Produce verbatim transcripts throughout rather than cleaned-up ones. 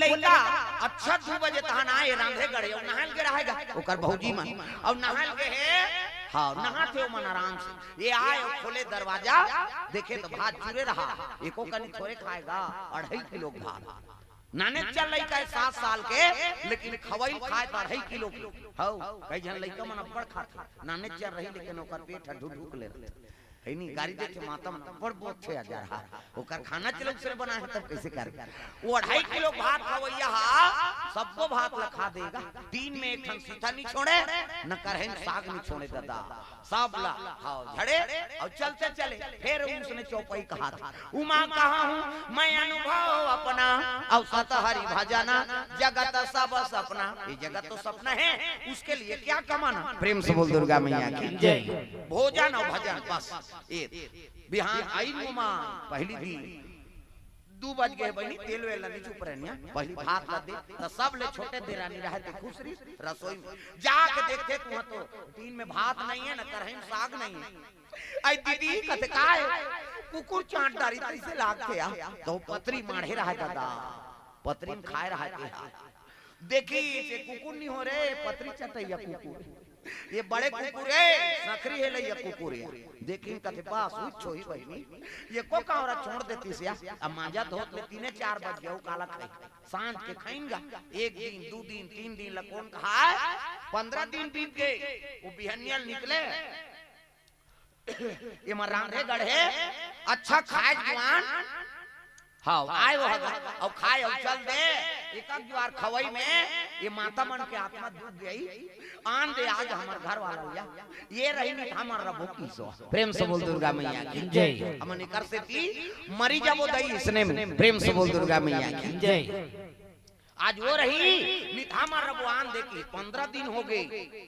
लइका अच्छा दू बजे तहन आए रांधे गढ़े, अउ नहाल के रहेगा ओकर भौजी मन, अउ नहाल के हे, हाँ, नहाथे ओमन आराम से। ये आए अउ खोले दरवाजा, देखे त भात जुरे रहा, एको कनी थोरे खाएगा, अढ़ाई किलो भात। नाने चल लइका हे सात साल के, लेकिन खवई खाए त अढ़ाई किलो। हौ, कई झन लइका मन अब्बड़ खाथे, नाने चल रही, लेकिन ओकर पेट ह ढुक ढुक ले रथे। है नी, गारी देथे माता मन, बड़ बोलथे आ जा रहा। ओकर खाना चलो उसने बना है, तब कैसे करे? वो अढ़ाई किलो भात खवैया हा, सबको भात ला खा देगा। दिन में एक ठन सीता नहीं छोड़े, न करहन साग नहीं छोड़े दादा। सब ला, हाँ, झड़े अउ चलते चले। फिर उसने चौपाई कहा था, उमा कहा हूँ मैं अनुभव अपना, अउ सतहरि भजना जगत सब सपना। ये जगत तो सपना है, उसके लिए क्या कमाना? प्रेम से बोल दुर्गा मैया की जय। भोजन अउ भजन, बस। ए, बिहान आई उमा, पहली दिन दू बज गे बहिनी, तेल वेल ला नी चुप रहनिया, पहली भात ला दे, त सब ले छोटे देरानी रहे ते खुसरी रसोई में। जाके देखथे तुहां तो टीन में भात नहीं है, न करहई में साग नहीं है। आई दीदी कथे, "काय? कुकुर चांट डारी तइसे लागथे या।" तो पतरी माढ़े रहा दादा, पतरी में खाए रहा के हा। देखिस, ये कुकुर नहीं हो रे, पतरी चटैया कुकुर। ये बड़े कुकुर हे, सखरी हे लइया कुकुर हे। देखिन कथे, "बस उच्च होही बहिनी, ये को कांवरा छोड़ देतिस या।" अब मांजा धोत ले तीने चार बज गे, अउ काला खाई। सांझ के खाइन गा, एक दिन, दू दिन, तीन दिन ला कोन खाए? पंद्रह दिन बीत गे, वो बिहनिया निकले। एमा रांधे गढ़े अच्छा खाए जुआन। हाँ, आए वो हगा, अउ खाए अउ चल दे। एक जुआर खवई में ये माता मन के आत्मा दुख गई। आन दे आज हमर घर वाला लिया। ये रही नहीं हमर रबो की सो। प्रेम से बोल दुर्गा मैया की जय। हमन एकर सेती मरी जाबो दई इसने में। प्रेम से बोल दुर्गा मैया की जय। आज वो रही, नित हमर रबो आन दे की पंद्रह दिन हो गे।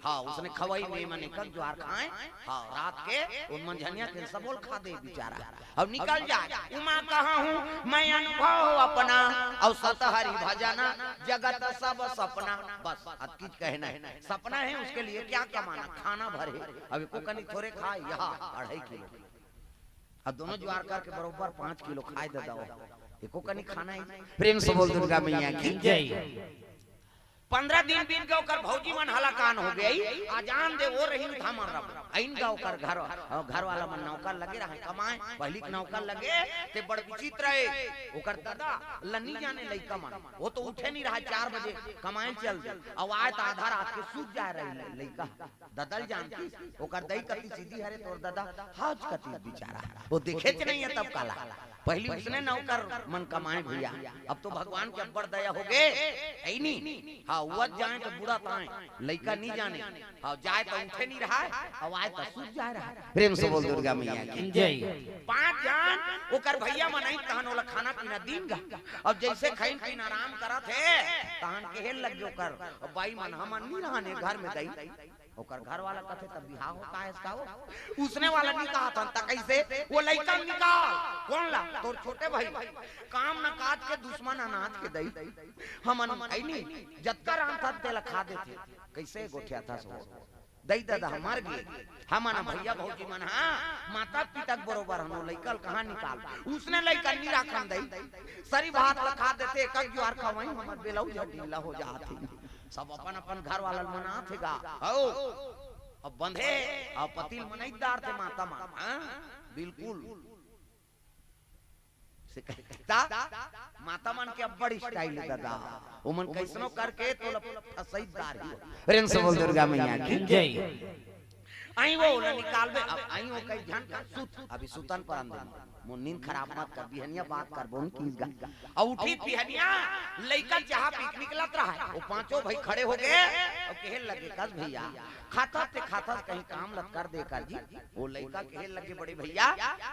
हाँ, उसने खवई में मने कब जुआर खाए। हाँ, रात के उन मंझनिया के सबोल खा दे बेचारा। अब निकल जाए, उमा कहा हूँ मैं अनुभव अपना, अउ सतहरि भजना जगत सब सपना। बस, अब किच कहना है, सपना है, उसके लिए क्या कमाना? खाना भरे, अब एको कनी थोरे खाए, यहाँ अढ़ाई किलो। अब दोनों जुआर करके बरोबर पाँच किलो खाए दे दो, एको कनी खाना है। प्रेम से बोल दुर्गा मैया की जय। पंद्रह दिन बीत गे, ओकर भौजी मन हलाकान हो गई। अजान दे वो रही, उठा मन रब। आइन गा ओकर घर, घर वाला मन नौकर लगे रहे कमाए, पहली के नौकर लगे, ते बड़ विचित्र हे। ओकर दादा लनी जाने लइका मन, वो तो उठे नहीं रहा, चार बजे कमाए चल दे, अउ आए त आधा रात के सूत जाए रही लइका। ददल जानती, ओकर दई कति सीधी हरे तोर दादा, हौज कति बिचारा। वो देखे च नहीं है तब काला। पहली उसने नौकर मन कमाए भैया, अब तो भगवान के अब्बड़ दया हो गे। ऐनी, हाँ, वो जाए तो बूढ़ा ताए, लइका नहीं जाने। हाँ, जाए तो उठे नहीं रहा, अब आए तो सूत जाए रहा। प्रेम से बोल दुर्गा मैया की जय। पांच जान ओकर भैया मन आई, तहन ओला खाना पीना दीन गा। अब जैसे खाइन पीन आराम करत हे, तहन कहे लग ओकर बाई मन, "हमन नहीं रहने घर में दई।" ओकर घर वाला कथे, "तब बिहाव हो, का है इसका हो?" उसने वाला नहीं कहा था, "त कैसे?" "वो लइका निकाल।" "कौन ला?" "तोर छोटे भाई।" "काम न काज के दुश्मन अनाज के दई, हमन ऐनी जतका रांधथन तेला खा देथे।" "कैसे गोठियाथस वो?" "दई ददा मर गे, हमन भैया भौजी मन, हाँ, माता पिता के बरोबर हनो, लइका ल कहाँ निकाल?" उसने लइका नहीं राखन दई, सरी भात ला खा देथे, एक जुआर खवाई, हमर बेलऊ झ ढीला हो जात हे। सब अपन अपन घर वाला ल मनाथे गा। हौ, अब बंधे, अब पति ल मनई डारथे माता मन, हाँ? बिल्कुल। से कहता, माता मन के अब्बड़ स्टाइल हे दादा। ओमन कैसनो करके तोला फसई डारही। प्रेम से बोल दुर्गा मैया की जय। आई वो ओला निकालबे, अब आई वो कई झन का सुत, अभी सुतन पर आंदे। मोर नींद खराब मत कर, बिहनिया बात कर, बोन कीस गा। अउ उठी बिहनिया, लइका चाहा पी के निकलत रहा, वो पांचों भाई खड़े हो गे, अउ कहे लगे, "कस भैया, खाथस ते खाथस, कहीं काम लत कर दे कर जी।" वो लइका कहे लगे, "बड़े भैया,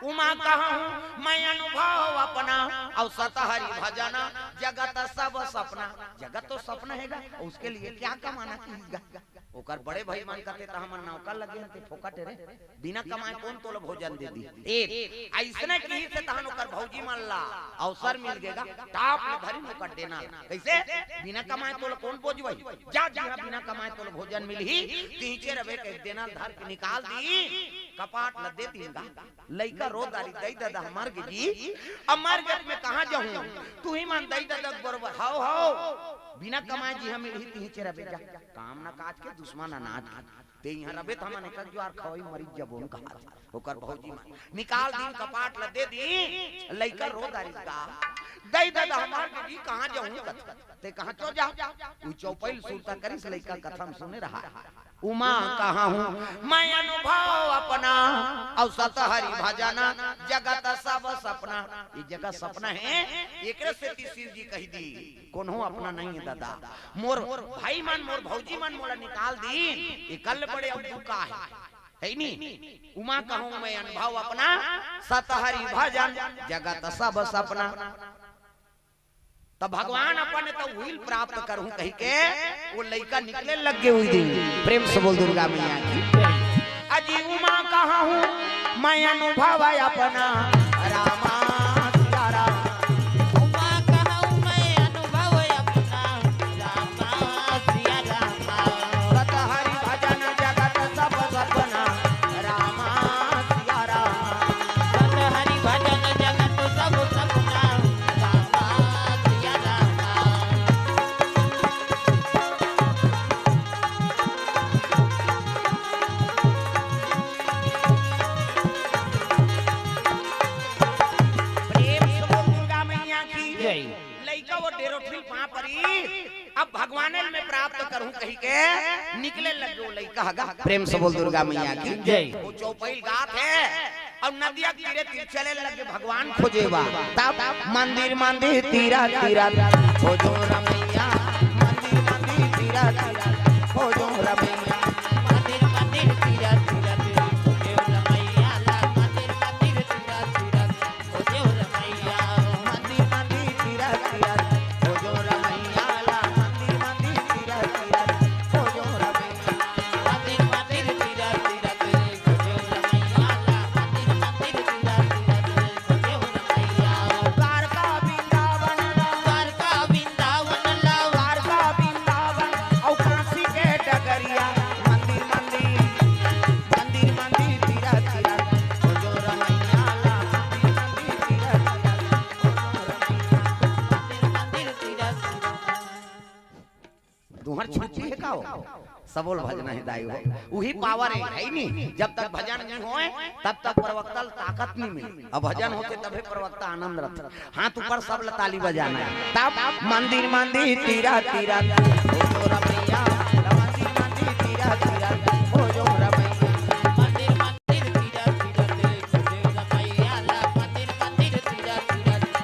उमा कहा हूँ मैं अनुभव अपना, अउ सतहरि भजना जगत सब सपना।" जगत तो सपना हे गा, उसके लिए क्या कमाना कीस गा? ओकर बड़े भाई मन कथे, "त हमन नौकर लगे हन, ते फोकट रे, बिना कमाए कौन तोला भोजन दे दी?" ए, अइसने कही से तहन ओकर भौजी मन ला अवसर मिल गेगा, टाप में धरी ओकर डेना। कैसे? "बिना कमाए तोला कौन बोजवई? जा जिहां बिना कमाए तोला भोजन मिलही, तिहिंचे रबे," कहि डेना धर के निकाल दी। कपाट ल दे दिन गा। लइका रो डारिस, "दई ददा, मर गे जी, अब मर गे, मैं कहाँ जाहूँ? तुही मन दई ददा के बरोबर हव, हव। बिना कमाए जी हम इही तिही च रबे जा। काम न काज के, दुश्मन अनाज के। ते इहाँ रबे त हमन एकर जुआर खवई मरी जबोन," कहा। ओकर भौजी मन निकाल दिन, कपाट ल दे दिन, लइका रो डारिस गा। "दई ददा, मर गे जी, कहाँ जाहूँ?" कथे। ते कहाँ चो जा, उ चौपई ल सुरता करिस, लइका कथा म सुने रहा। "उमा कहाँ हूँ मैं अनुभव अपना, अउ सतहरि भजन जगत सब सपना।" ये जगत सपना हे, एकरे सेती शिव जी कहि दिस, कोनो अपना नहीं हे ददा। मोर भाई मन, मोर भौजी मन मोला निकाल दिन, एकर ले बड़े अउ दुख का हे, हे नी? "उमा कहाँ हूँ मैं अनुभव अपना, सतहरि भजन जगत सब सपना।" त भगवान अपन त उही ल प्राप्त करहूं कहिके ओ लइका निकले लग गे उही दिन। प्रेम से बोल दुर्गा मैया की। अजी उमा कहाँ हूँ मैं अनुभव अपना, रामा सिया राम। उमा कहाँ हूँ मैं अनुभव अपना, रामा सिया राम। सत हरि भजन जगत सब सपना, रामा सिया राम। सत हरि भजन जगत सब सपना, रामा सिया रामा। प्रेम से बोल दुर्गा मैया की जय। लइका ओ डेरोठिल पाँव परी, अब भगवाने ल मैं प्राप्त करहूं कहिके निकले लगे ओ लइका ह गा। प्रेम से बोल दुर्गा मैया की जय। ओ चौपई ल गात हे अउ नदिया के तीरे तीर चले लगे भगवान खोजे बर। तब मंदिर मंदिर तीरा तीरा खोजों रमैया, मंदिर मंदिर तीरा तीरा खोजों रमैया, मंदिर मंदिर तीरा तीरा खोजों रमैया ला, मंदिर मंदिर तीरा तीरा खोजों रमैया, मंदिर मंदिर तीरा तीरा खोजों रमैया ला, मंदिर मंदिर तीरा तीरा खोजों रमैया। तुंहर छुट्टी हे का हो? सबो ल भजना हे दाई हो, उही पावर हे, हे नी? जब तक भजन नइ होय, तब तक प्रवक्ता ल ताकत नइ मिले। अब भजन होथे तभे प्रवक्ता आनंद रथे। हाथ ऊपर, सब ल ताली बजाना हे। तब मंदिर मंदिर तीरा तीरा खोजों रमैया, मंदिर मंदिर तीरा तीरा खोजों रमैया। मंदिर मंदिर तीरा तीरा खोजों रमैया ला, मंदिर मंदिर तीरा तीरा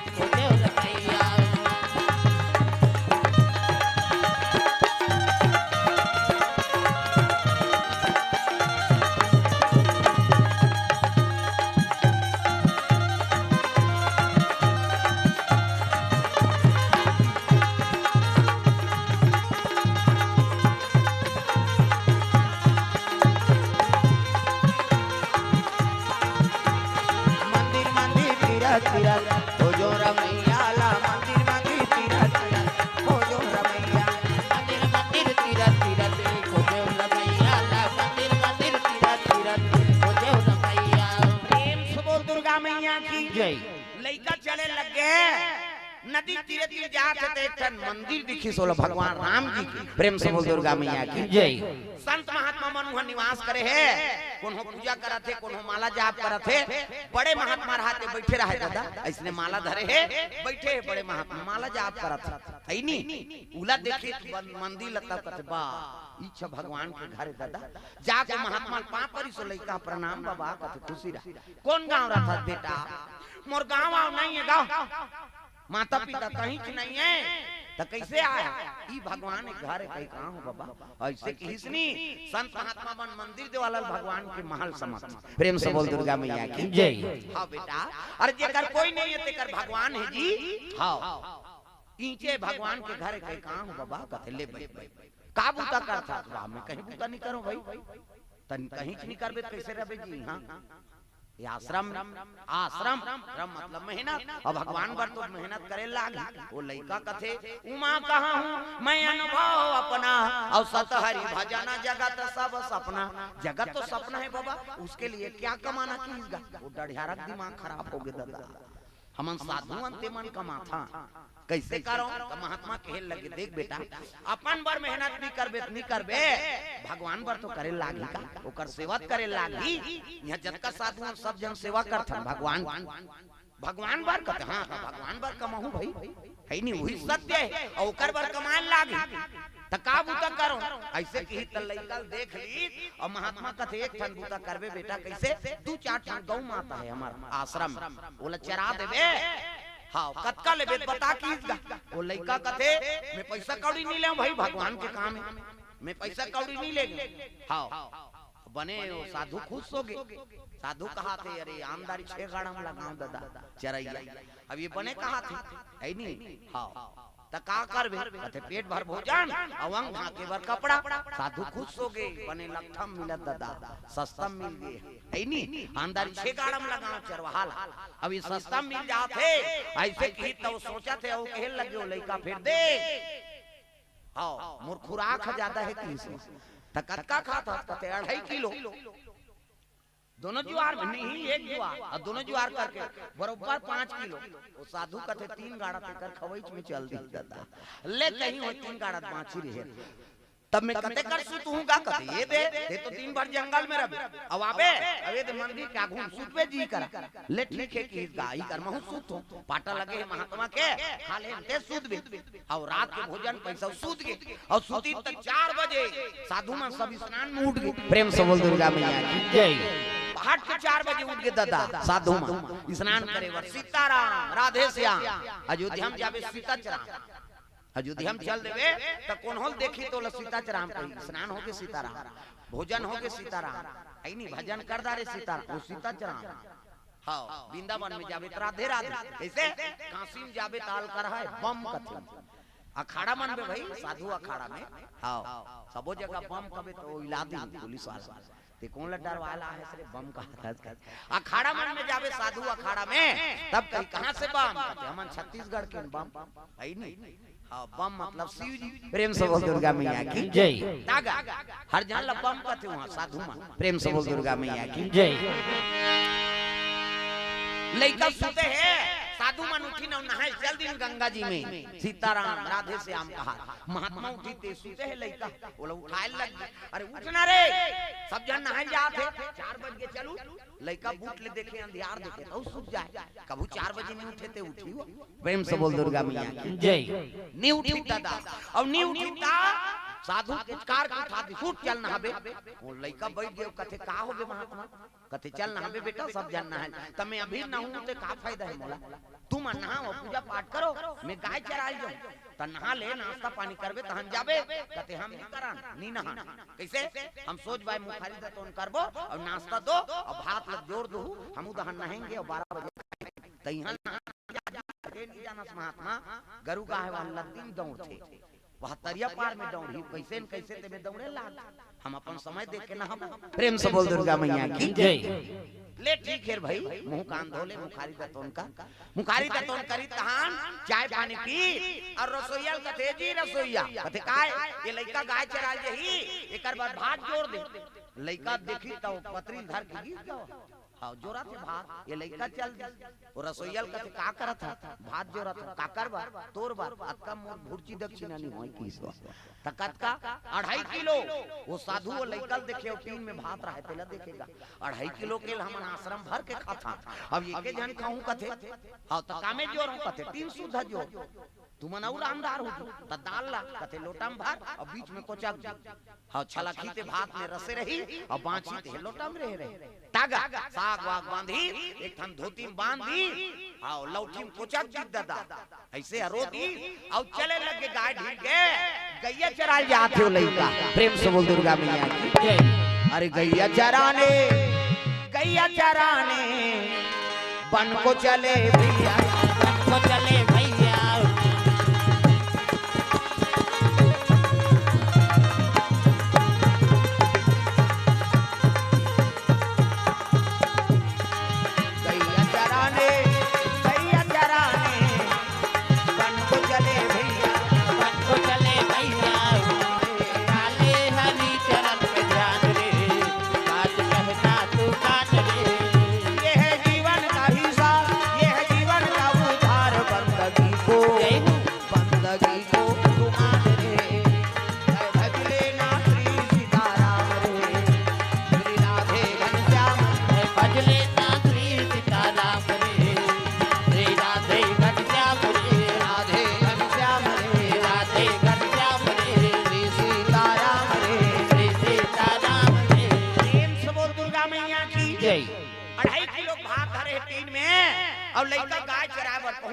मंदिर मंदिर तीरा तीरा खोजों रमैया ला, मंदिर मंदिर तीरा तीरा खोजों रमैया। मंदिर मंदिर तीरा तीरा खोजों रमैया ला, मंदिर मंदिर तीरा तीरा खोजों रमैया। प्रेम से बोल दुर्गा मैया की जय। लइका चले लग गे, नदी तीरे तीर जात हे त एक ठन मंदिर दिखिस ओला भगवान राम जी के। प्रेम से बोल दुर्गा मैया की जय। संत महात्मा मन उहाँ निवास करे हे, कोनो पूजा करत हे, कोनो माला जाप करत हे। बड़े महात्मा रहत हे, बइठे रहय ददा, अइसने माला धरे हे, बइठे हे बड़े महात्मा, माला जाप करत हे, हे नी? उला देखे मंदिर ल, तब कथे, "बा, इच्छा भगवान के घर हे ददा।" जाके महात्मा ल पाँव परिस ओ लइका, "प्रणाम बबा," कथे, "खुशी रह।" "कोन गाँव रहत हस बेटा?" "मोर गाँव आव नइ हे गा, माता पिता कहीं के नइ हे, त कइसे आय?" "ई भगवान के घर हे कहिके आय हँव बबा।" अइसे किहिस नी, संत महात्मा मन मंदिर देवाला ल भगवान के महल समझ। प्रेम से बोल दुर्गा मैया की जय। हाँ बेटा, अरे जेकर कोई नइ हे तेकर भगवान हे जी। हाँ, इही भगवान के घर हे कहिके आय हँव बबा, कथे, "ले बइठ, बइठ।" "का बूता करथस?" "बा, मैं कहीं बूता नइ करँव भई।" "तैं कहीं नइ करबे त कइसे रहबे जी? हाँ, ये आश्रम, आश्रम, श्रम मतलब मेहनत, अउ भगवान बर तो मेहनत करे लागही। वो लइका कथे, "उमा कहाँ हूँ मैं अनुभव अपना, अउ सत हरि भजन जगत सब सपना।" जगत तो सपना है बाबा, उसके लिए क्या कमाना किहिस गा? वो डढ़ियारा के दिमाग खराब होगे दादा। हमन साधु अंते मन कमाथा। कइसे करव? त महात्मा कहे लगे, "देख बेटा, अपन बर मेहनत नइ करबे त नइ करबे, भगवान बर तो करे लागही का, ओकर सेवा त करे लागही।" इहाँ जतका साधु हन, सब झन सेवा करथन भगवान, भगवान बर कथे, हाँ, त भगवान बर कमाहूँ भई, हइ नी, उही सत्य हे, अउ ओकर बर कमाए लागही। त का बूता करव? अइसे किहिस त लइका ल देख लिस, अउ महात्मा कथे, "एक ठन बूता करबे बेटा।" कइसे? "दू चार ठन गऊ माता हे हमर आश्रम, ओला चरा देबे।" हाँ, "कतका लेबे बता" किहिस गा। वो लइका कथे, "मैं पइसा कौड़ी नइ लेंव भई, भगवान के काम हे, मैं पइसा कौड़ी नइ लेंव।" हाँ, बने वो साधु खुश होगे। साधु कहाथे, "अरे, आमदारी छे गाड़ा म लगांव दादा, चरइया।" अब ये बने कहाथे, हइ नी? हाँ, त का करबे? कथे, "पेट भर भोजन, अउ अंग ढांके बर कपड़ा।" साधु खुश होगे, बने लकठम मिलत दादा, सस्ता म मिल गे, हइ नी? आमदारी छे गाड़ा म लगांव चरवाहा ला, अब ये सस्ता म मिल जाथे। अइसे किहिस त वो सोचथे, अउ कहे लगे वो लइका फेर, "दे, हाँ, मोर खुराक ह जादा हे" किहिस। त कतका खाथस? कथे, "अढ़ाई किलो।" दोनों जुवार में नहीं, एक जुवार, अउ दोनों जुवार करके बरोबर पाँच किलो। वो साधु कथे, "तीन गाड़ा तेकर खवईच में चल दिही दादा, ले कहीं हो तीन गाड़ा बाँची रहे।" तब मैं कते कर सुतहूँ गा? कथे, "ये दे, ते तो दिन भर जंगल में रहे, अउ आबे, अउ ये दे मंदिर के आगू में सुतबे जी करा।" ले ठीक हे किहिस गा, इही कर महूँ सुतहूँ। पाटा लगे हे महात्मा के, खा ले ते सुतबे। अउ रात के भोजन पइसा सूत गे। अउ सूतिस त चार बजे साधु मन सब स्नान में उठ गे। प्रेम से बोल दुर्गा मैया की जय। पहाट के चार बजे उठ गे दादा साधु मन स्नान करे बर। सीताराम, राधे श्याम, अयोध्या में जाबे सीता चराम, अयोध्या में चल देबे त कोनो ल देखही त ओला सीता चराम कही। स्नान होगे सीताराम, भोजन होगे सीताराम, हइ नी, भजन कर डारे सीताराम, वो सीता चराम। हाँ, वृंदावन में जाबे त राधे राधे। कइसे? काशी में जाबे त अलकर हे, बम कथे। अखाड़ा मन में भई, साधु अखाड़ा में। हाँ, सबो जगह बम कबे त वो इला दिही पुलिस वाला। ते कोन ला डरवाय ला हस रे, बम कहाथस। अखाड़ा मन में जाबे साधु अखाड़ा में, तब कही, "कहाँ से बम?" कथे, "हमन छत्तीसगढ़ के बम।" हइ नी? हाँ, बम मतलब शिव जी। प्रेम से बोल दुर्गा मैया की जय। तागा, हर झन ला बम कथे उहाँ साधु मन। प्रेम से बोल दुर्गा मैया की जय। लइका सुते हे, साधु मन उठिन अउ नहाय चल दिन गंगा जी में। सीताराम, राधे श्याम कहा। महात्मा उठिस ते सुते हे लइका, ओला उठाय लग गे। "अरे उठ ना रे, सब झन नहाय जात हे, चार बज गे, चल उठ।" लइका बूट ले देखे, अंधियार देखे, त सुत जाय। कभू चार बजे नइ उठे ते उठही वो। प्रेम से बोल दुर्गा मैया की जय। नइ उठिस दादा, अउ नइ उठिस त साधु के कार के उठा दिस, "उठ चल नहाबे।" वो लइका बइठ गे, कथे, "का होगे महात्मा?" कथे, "चल नहाबे बेटा, सब झन नहाय, त मैं अभी नहाहूँ ते का फायदा हे मोला? तुमन नहाव, पूजा पाठ करो, मैं गाय चराय जाहूँ, त नहा ले, नाश्ता पानी करबे, तहन जाबे।" कथे, "हम नइ करन, नइ नहान।" कइसे? हम सोच बाय मुखारी दतोन करबो, अउ नाश्ता दो, अउ भात ल जोर दूहू, हमू दहन नहेंगे, अउ बारह बजे तइहाँ नहा जा, जा, ते नइ जानस महात्मा, गरू गाय वाला लद्दी में दौड़थे। वह तरिया पार में दौड़ही, कइसे न कइसे ते में दौड़े लाग। हम अपन समय देख के नहाबो। प्रेम से बोल दुर्गा मैया की जय। ले ठीक हे भई, मुँह कान धो ले, मुखारी दतोन का। मुखारी दतोन करिस तहान, चाय पानी पीस, अउ रसोइया ल कथे, "जी रसोइया।" कथे, "काय?" "ये लइका गाय चराय जाही, एकर बर भात जोर दे।" लइका देखिस त वो पतरी धर के गिर गे। हाँ, जोरथे भात, ये लइका चल दिस। वो रसोइया ल कथे, "का करत हस?" "भात जोरत हँव।" "काकर बर?" "तोर बर।" "अतका मोर भुरची दक्षिणा नइ होय किहिस वो।" त कतका? "अढ़ाई किलो।" वो साधु वो लइका ल देखे, वो टीन में भात रहय, तेला देखे गा। "अढ़ाई किलो के ल हमन आश्रम भर के खाथन, अब एके झन खाहूँ कथे।" "हाँ, त कामे जोरहूँ?" कथे, "टीन सुद्धा जोर।" "तुमन अउ रामदार हो जी।" "त दाल ला?" कथे, "लोटा म भर अउ बीच में कोचक दे।" हाँ, छलकही ते भात में रसे रही, अउ बाँचही ते लोटा म रहे रही। तागा, साग वाग बाँधी, एक ठन धोती म बाँध दिस, हाँ, लौठी म कोचक दिस दादा। अइसे हरो दिस, अउ चले लगे गाय ढील के, गइया चराय ल जाथे वो लइका। प्रेम से बोल दुर्गा मैया की जय। अरे गइया चराने, गइया चराने, वन को चले भैया, वन को चले भैया।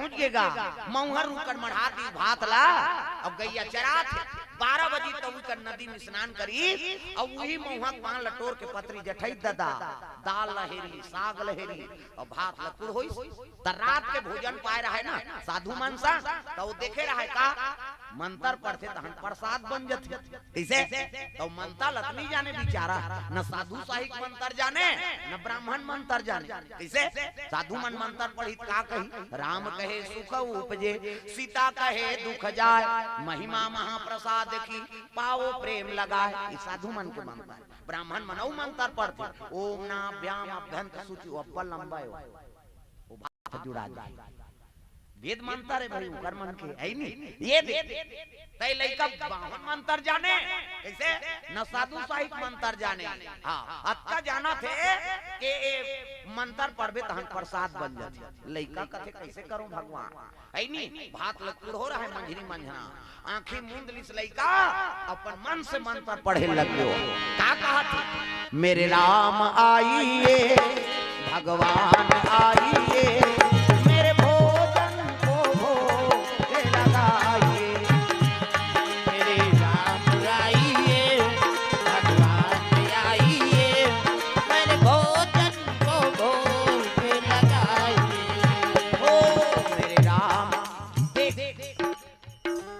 गे गा, मउहा रुकन मढ़ा दी भात ला। अब गइया चरात हे, बारह बजे तक उकर नदी में स्नान करी, अब उही मउहा के पान ल टोर के पतरी जठई ददा, दाल ल हेरी, साग ल हेरी, अउ भात ल कुढ़ोइस। त रात के भोजन पाए रहय ना साधु मन सन, त वो देखे रहय का मंतर पढ़थे तहन प्रसाद बन जथे। कइसे? त मंतर ल त नइ जाने बिचारा, न साधु साहिक मंतर जाने, न ब्राह्मण मंतर जाने। कइसे? साधु मन मंतर पढ़ही त का कही, राम कहे सुख उपजे, सीता कहे दुख जाय, महिमा महाप्रसाद की पावो प्रेम लगाय। ये साधु मन के मंतर। ब्राह्मण मन अउ मंतर पढ़थे, ओम नाभ्याम अभ्यंत शुचि, वो अब्बड़ लंबा हे वो। वो बात जुड़ा जाय। वेद मंतर हे भाई, उकर मन के, हे नी? ये दे। तइ लइका बाहुन मंतर जाने, कइसे? न साधु साहिक मंतर जाने। हाँ, अतका जानथे के ए मंतर पढ़बे तहन प्रसाद बन जथे। लइका कथे, "कइसे करूं भगवान?" हे नी? भात ल कुढ़ो रहय मंझरी मंझरा। आंखी मूंद लिस लइका, अपन मन से मंतर पढ़े लग गयो। का कहत हे? मेरे राम आइए, भगवान आइए, मेरे भोजन को भोग लगाइए। मेरे राम आइए, भगवान आइए, मेरे भोजन को भोग लगाइए। ओ मेरे राम, देख,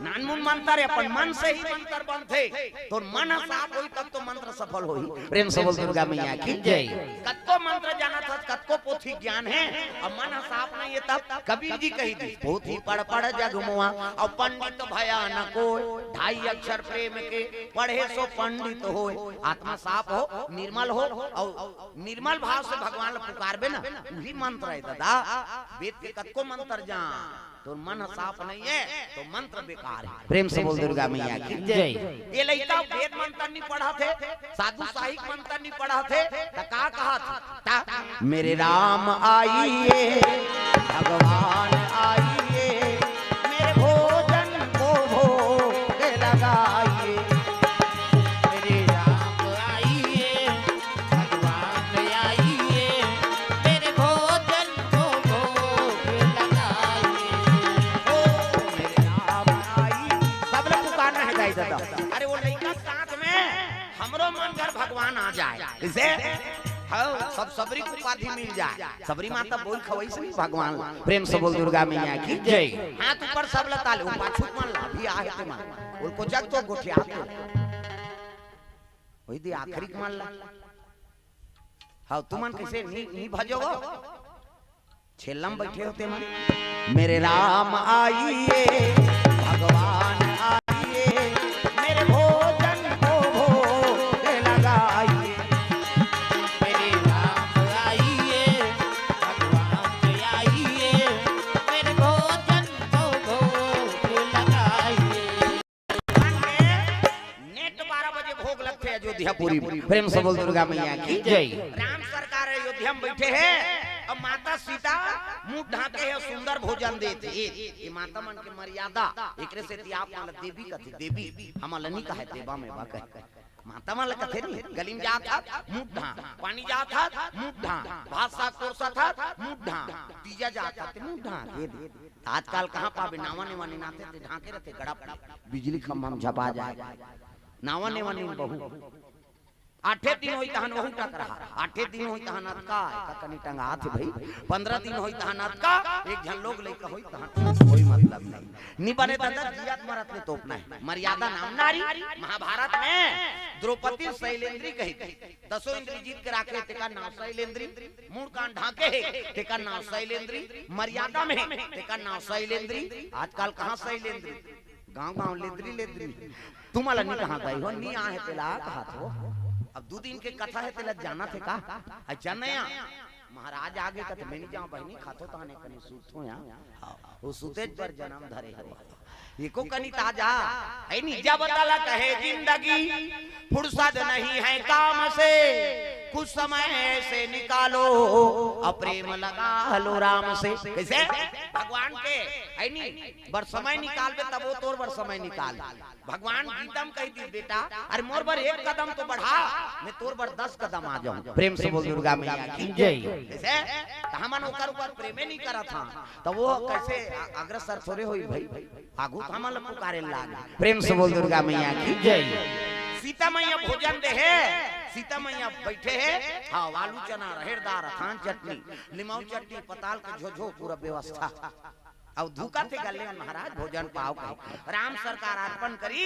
नानमुन मंतर हे, अपन मन से ही मंतर बनथे। तोर मन ह साफ होही तब तो मंत्र सफल होही। प्रेम से बोल दुर्गा मैया की जय। कतको मंत्र जानत हस, कतको पोथी ज्ञान हे, अब मन ह साफ नइ हे तब। कबीर जी कहि दिस, "पोथी पढ़ पढ़ जग मुआ, अउ पंडित भया न कोय। ढाई अक्षर प्रेम के, पढ़े सो पंडित होय।" आत्मा साफ हो, निर्मल हो, अउ निर्मल भाव से भगवान ल पुकारबे ना, उही मंत्र हे ददा। वेद के कतको मंत्र जान, तोर मन ह साफ नइ हे, तो मंत्र बेकार हे। प्रेम से बोल दुर्गा मैया की जय। ये लइका वेद मंत्र नइ पढ़त हे, साधु साहिक मंत्र नइ पढ़त हे, त का कहत हे? त मेरे राम आइए, भगवान आइए, मेरे भोजन को भोग लगाइए। मेरे राम आइए, भगवान आइए, मेरे भोजन को भोग लगाइए। ओ मेरे राम आइए। सब लोग पुकारना हे दाई ददा। अरे वो लइका के साथ में हमरो मन कर भगवान आ जाय। कइसे? हाँ, सब सबरी के उपाधि मिल जाय। सबरी माता बोल खवई से भगवान। प्रेम से बोल दुर्गा मैया की जय। हाथ ऊपर सब ल ताले, वो पाछू मन ला भी आहे ते मन। उनको जग तो गोठिया तो। वही दे आखिरी के मन ला। हाँ, तुमन कइसे नी, नी भजो हो? छेल्लम बइठे हो ते मन। मेरे राम आइए, भगवान आइए, मेरे भोजन को भोग लगाइए। मेरे राम आइए, भगवान आइए, मेरे भोजन को भोग लगाइए। नेट बारह बजे भोग लगथे अयोध्यापुरी। प्रेम से बोल दुर्गा मैया की जय। राम सरकार अयोध्या में बइठे हे, अब माता सीता मुंह ढांके हे, सुंदर भोजन देथे। ये, ये माता मन के मर्यादा, एकरे सेती आप मन ला देवी कथे, देवी, हमन ला नी कहे देवा में बा कहे। माता मन ला कथे नी, गली में जात हत, मुंह ढांक, पानी जात हत, मुंह ढांक, भात साग परोसत हत, मुंह ढांक, तीजा जात हत, मुंह ढांक, ये दे। आजकल कहाँ पाबे, नावा नेवा नीनाथे ते ढांके रथे, गड़प बिजली खंभा में झपा जाय। नावा नेवा नीन बहू। आठे दिन होई तहन वहू टकरहा, आठे दिन होई तहन अतका, एका कनी टंगात हे भाई, पंद्रह दिन होई तहन अतका, एक झन लोग लइका होई तहन कोई मतलब नहीं। नी बने ददा, जियत मरत ले तोपना हे। मर्यादा नाम नारी। महाभारत में द्रौपदी शैलेंद्री कही थी, दसों इंद्री जीत के राखे, तेकर नाव शैलेंद्री। मूड़ कान ढांके हे, तेकर नाव शैलेंद्री। मर्यादा में हे, तेकर नाव शैलेंद्री। आजकल कहाँ शैलेंद्री? गांव गांव लेदरी लेदरी। तुमला नी कहा गई हो, नी आहे तेला कहा थो। अब दू दिन के कथा हे, तेला जानत हे का? अच्छा नया महाराज आगे कथे, मैं नी जाऊं बहिनी, खाथो ताने कनी सूत हो या। हाँ, वो सुतेज पर जन्म धरे हो। एको कनी ताजा हे नी, जब तलक है जिंदगी, फुर्सत नहीं है काम से, कुछ समय से निकालो, अउ प्रेम लगा लो राम से। कइसे? भगवान के, है नी, बर समय निकालबे, तब वो तोर बर समय निकाल। भगवान गीता म कहि दिस, "बेटा, अरे मोर बर एक कदम तो बढ़ा, मैं तोर बर दस कदम आ जाऊं।" प्रेम से बोल दुर्गा मैया की जय। कइसे? त हमन ओकर ऊपर प्रेमे नहीं करत हन, त वो कइसे अ-, अग्रसर थोरे होई भाई? आगू त हमन ल पुकारे लागे। प्रेम से बोल दुर्गा मैया की जय। सीता मैया भोजन दे हे, सीता मैया बैठे हे, हाँ, आलू चना, रहेर दार, अथान चटनी, लिमाऊ चटनी, पताल के झोझो, पूरा व्यवस्था। अउ धुका थे गले महाराज भोजन पाव के। राम सरकार अर्पण करी,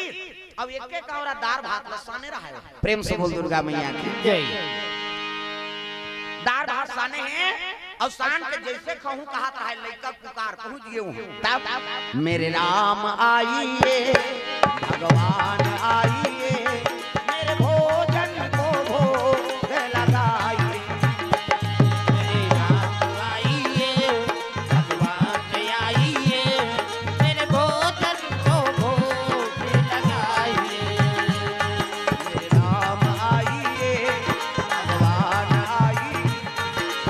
अउ एक एक कौरा दार भात ल साने रहे। प्रेम से बोल दुर्गा मैया की जय। दार भात साने हे, अउ सान के जइसे खाहूं कहत रहे, लइका पुकार पहुंच गेहूं। तब मेरे राम आइए, भगवान आइए, मेरे भोजन को भोग लगाइए। मेरे राम आइए, भगवान आइए, मेरे भोजन को भोग लगाइए। मेरे राम आइए, भगवान आइए,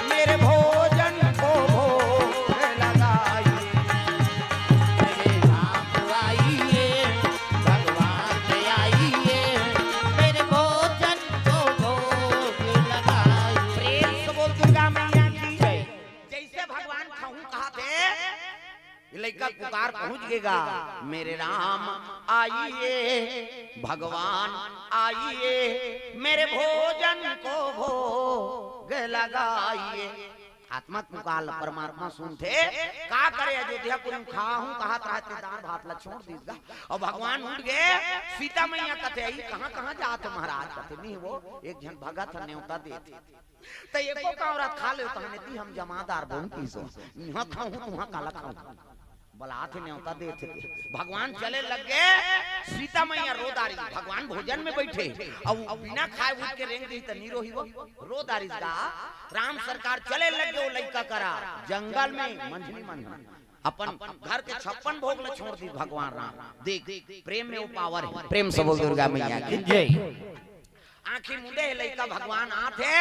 मेरे भोजन को भोग लगाइए। मेरे राम आइए, भगवान आइए, मेरे भोजन को भोग लगाइए। प्रेम से बोल दुर्गा मैया की जय। जइसे भगवान खाहूं कहत हे, ये लइका पुकार पहुंच गेगा, मेरे राम आइए, भगवान आइए, मेरे भोजन को भोग लगाइए। आत्मा पुकार ल परमात्मा सुनथे, का करे अयोध्यापुरी म खाहूं कहत रहे ते दार भात ल छोड़ दिस गा। अउ भगवान उठ गे, सीता मैया कथे, "ई कहां कहां जात हे महाराज?" कथे, "नहीं वो एक झन भगत ह नेवता देथे।" त एको कौरा खा ले, तहने ती हम जमादार बन की सो। इहां खाहूं, तुहां काला खाहूं। बलात हे नेवता देथे। भगवान चले लग गे, सीता मैया रो डारिस, भगवान भोजन में बैठे, अउ बिना खाए उठ के रेंग दिही त नी रोही वो, रो डारिस गा। राम सरकार चले लग गे, वो लइका करा, जंगल में मंझनी मंझन। अपन घर के छप्पन भोग ल छोड़ दिस भगवान राम। देख, प्रेम में वो पावर हे। प्रेम से बोल दुर्गा मैया की जय। आंखी मुंदे हे लइका, भगवान आत हे,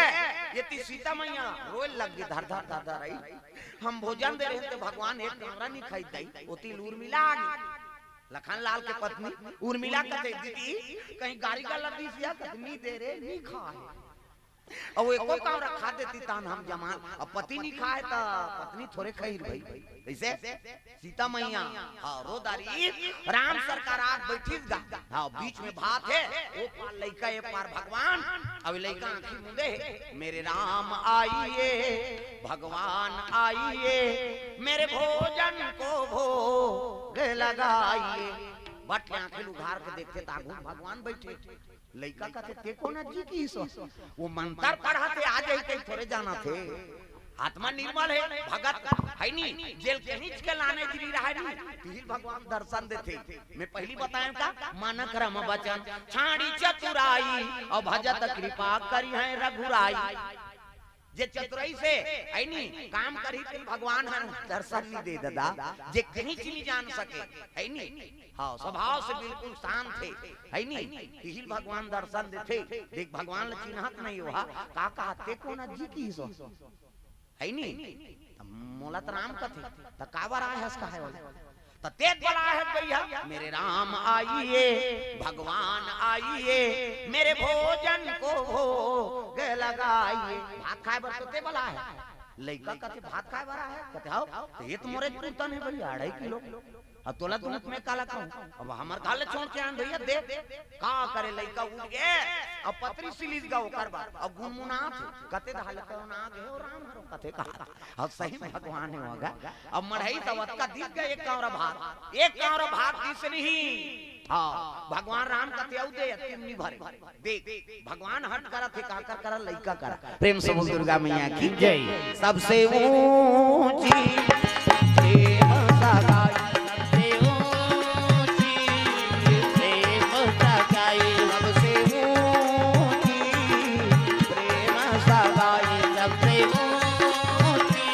ये ती सीता मैया रोए लग गे, धर धर धर धर रही। हम भोजन दे रहे त भगवान एक कौरा नहीं खाई दई, ओती ल उर्मिला आ गे। लखन लाल के पत्नी उर्मिला कथे, "दीदी, कहीं गारी का लग दिस या?" कथे, "नहीं दे रे, नहीं खाए।" अउ एको कौरा खा देती तहन हम जमान। अब पति नहीं खाए त पत्नी थोरे खाही भाई। कइसे? सीता मैया, हाँ, रो डारिस, राम सरकार आके बैठिस गा। हाँ, बीच में भात हे, ओ पार लइका, ए पार भगवान। अब लइका आंखी मुंदे हे, मेरे राम आइए, भगवान आइए, मेरे भोजन को भोग लगाइए। बट ले आंखी उघार के देखथे त आगू भगवान बैठे। लइका कथे, "ते कोन जी किहिस?" वो मंतर पढ़त हे, आ जाही कहि थोरे जानत हे। आत्मा निर्मल हे, भगत हे नी, जेला कहींच के लाने गिरी रहे नी, तिही ल भगवान दर्शन देथे। मैं पहिली बताएंव का, मानक रम बचन, छाड़ी चतुराई, अउ भजत कृपा करिहैं रघुराई। जे चतुराई से, है नी, काम करही, तेला भगवान ह दर्शन नहीं दे ददा, जे कहींच नहीं जान सके, है नी। हाँ, स्वभाव से बिल्कुल शांत हे, है नी, तिही ल भगवान दर्शन देथे। देख, भगवान ल चिन्हत नहीं हो हा, का कहा, "ते कोन जी किहिस?" है नी? त मोला त राम कथे, त काबर आए हस कहे वाला? त ते बला है भैया, मेरे राम आइए, भगवान आइए, मेरे भोजन को भोग लगाइए। भात खाए बर तो ते बला है। लइका कथे, "भात खाए बर आए?" कथे, "हव।" त ये तो मोरे पूतन हे भैया, अढ़ाई किलो। अब तोला दूध में काला कहूं? अब हमर घर ले छोड़ के आन भैया, दे। का करे, लइका उठ गे, अब पतरी सिलिस गा ओकर बर, अब गुनगुनात हे, कथे, "धाल कौन आ गे हो राम हरो?" कथे कहा, अब सही में भगवान हे होगा। अब मढ़ई त ओतका दिस गा एक कौरा भात, एक कौरा भात दिस नहीं। हाँ, भगवान राम कथे, "अउ दे, अतिम नहीं भरे।" देख, भगवान हट करत हे, काकर करा, लइका करा। प्रेम से बोल दुर्गा मैया की जय। सबसे ऊंची प्रेम सगाई, सबसे ऊंची प्रेम सगाई, सबसे ऊंची प्रेम सगाई, सबसे ऊंची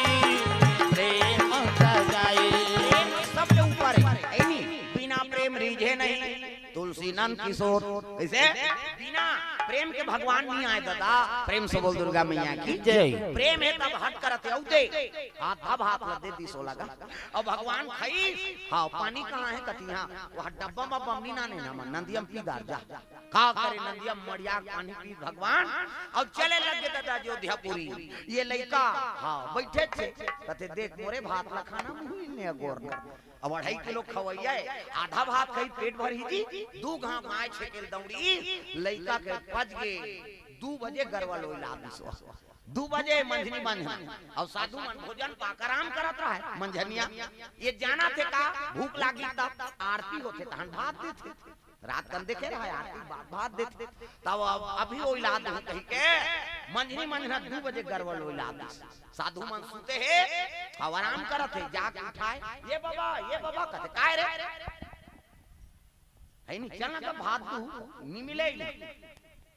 प्रेम सगाई। प्रेम सबले ऊपर हे, है नी? बिना प्रेम रीझे नहीं। तुलसी नंद किशोर, कइसे? बिना प्रेम के भगवान नहीं आए दादा। प्रेम से बोल दुर्गा मैया की जय। प्रेम हे तब हट करत हे, अउ दे। आधा भात ल दे दिस ओला गा। अउ भगवान खाइस, हाँ, पानी कहाँ हे कतिहा? वहाँ डब्बा म बमनी ना ने ना मन, नंदिया म पी डार जा। का करे नंदिया म मड़िया पानी पी भगवान, अउ चले लगे दादा अयोध्यापुरी। ये लइका, हाँ, बैठे छे, कथे देख मोरे भात ला खाना मुही ने अगोर ना। अब अढ़ाई किलो खवैया हे, आधा भात खाई पेट भर ही जी, दू घाव माय छेकेल दौड़ी, लइका के पच गे, दू बजे गरवा लोई ला दिस। दू बजे मंझनी मंझना, अउ साधु मन भोजन पाक आराम करत रहय मंझनिया। ये जानथे का भूख लागी तब आरती होथे तहन भात देथे। रात कन देखे रहय आरती बा-, भात देथे। तब अब अभी ओइला दे कहि के मंझनी मंझना दू बजे गरवा लोई ला दिस। साधु मन सुते हे, अउ आराम करत हे, जाके उठाय, "ये बाबा, ये बाबा," कथे, "काय रे?" हे नी, चल ना त भात दू, नी मिले ही नी।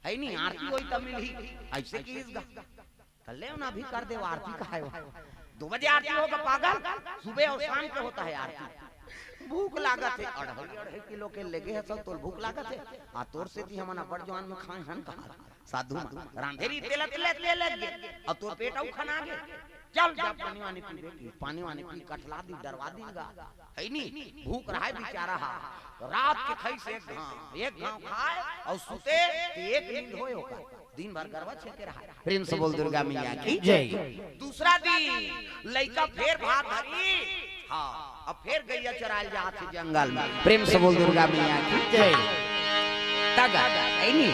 हे नी, आरती होई त मिलही, अइसे किहिस गा। त ले ना, अभी कर दे आरती, का हे वो? दू बजे आरती होगा पागल, सुबह अउ शाम के होता हे आरती। भूख लागत हे, अढ़ाई, अढ़ाई किलो के लेगे हे सब, तोल भूख लागत हे। आ तोर सेती हमन अब्बड़ जुआन म खाय हन कहा। साधु मन रांधे रहिथे तेला तेला तेला लग गे, अउ तोर पेट अउ खना गे। चल जा पानी वानी पीबे की, पानी वानी पी, कठला दी, डरवा दी गा। हे नी, भूख रहय बिचारा हा, रात के खाइस एक घाव, एक घाव खाय अउ सुते, ते एक नींद होय ओकर, दिन भर गरवा छेके रहय। प्रेम से बोल दुर्गा मैया की जय। दूसरा दिन लइका फेर भात धरी, हाँ, अब फेर गइया चराय ल जात हे जंगल म। प्रेम से बोल दुर्गा मैया की जय। तगा, हे नी,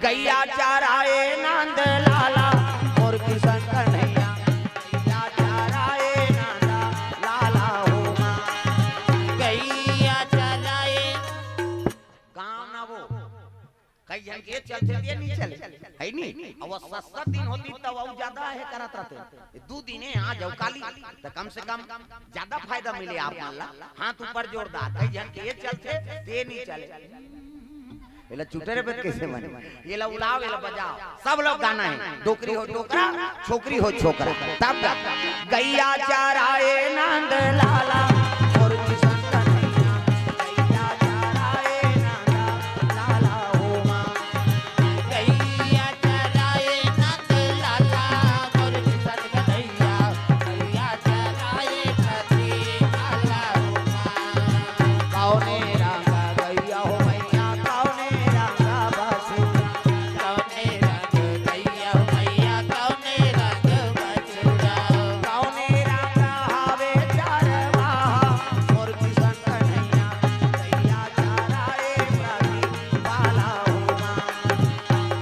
गइया चराय नंद लाला, मोर किशन कन्हैया। गइया चराय नंद लाला हो माँ। गइया चराय। गाँव ना वो। कई झन के चलथे ते नी चले, हे नी? अउ सस्ता दिन होतिस तब अउ जादा हे करत रहते। ये दू दिन हे, आज अउ काली, त कम से कम जादा फायदा मिले आप मन ला। हाथ ऊपर जोरदार, कई झन के ये चलथे ते नी चले। एला चुटरे पे कइसे बने? एला उलाव, एला बजाव, सब लोग गाना हे। डोकरी हो डोकरा, छोकरी हो छोकरा। तब गा, गइया चराय नंद लाला, मोर किशन कन्हैया। गइया चराय नंद लाला हो माँ। गइया चराय नंद लाला, मोर किशन कन्हैया। गइया चराय नंद लाला हो माँ। कउने रंग गइया हो मैया, कउने रंग बछरू। कउने रंग गइया हो मैया, कउने रंग बछरू। कउने रंग हवे चरवाहा, मोर किशन कन्हैया। गइया चराय प्रदीप वाला हो माँ।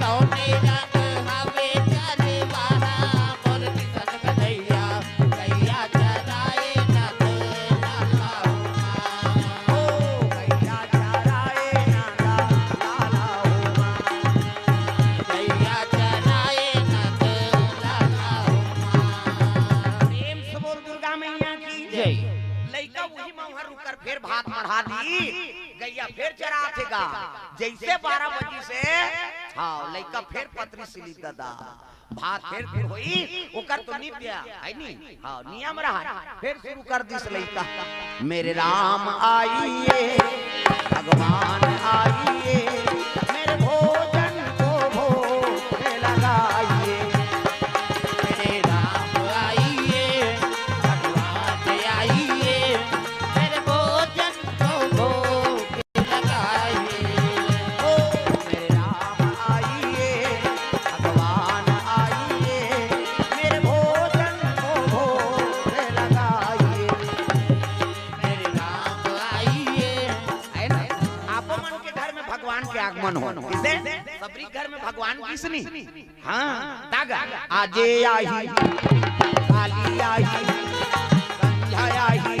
कउने रंग हवे चरवाहा, मोर किशन कन्हैया। गइया चराय नंद लाला हो माँ। ओ गइया चराय नंद लाला हो माँ। गइया चराय नंद लाला हो माँ। प्रेम से बोल दुर्गा मैया की जय। लइका उही मउहा रुकर फेर भात मढ़ा दी, गइया फेर चराथे गा। जइसे बारह बजिस हे, हाँ, लइका फेर पतरी सिलिस दादा। भात फेर फेर होई, ओकर तो नित्य, हे नी? हाँ, नियम रहय। फेर शुरू कर दिस लइका। मेरे राम आइए, भगवान आइए, मेरे भोजन को भोग लगाइए। मेरे राम आइए, भगवान आइए, मेरे भोजन को भोग लगाइए। ओ मेरे राम आइए, भगवान आइए, मेरे भोजन को भोग लगाइए। मेरे राम आइए। हे ना? आपो मन के घर में भगवान के आगमन हो। कइसे? सबरी घर में भगवान किसनी? हाँ, तगा। आजे आही, काली आही, संझा आही,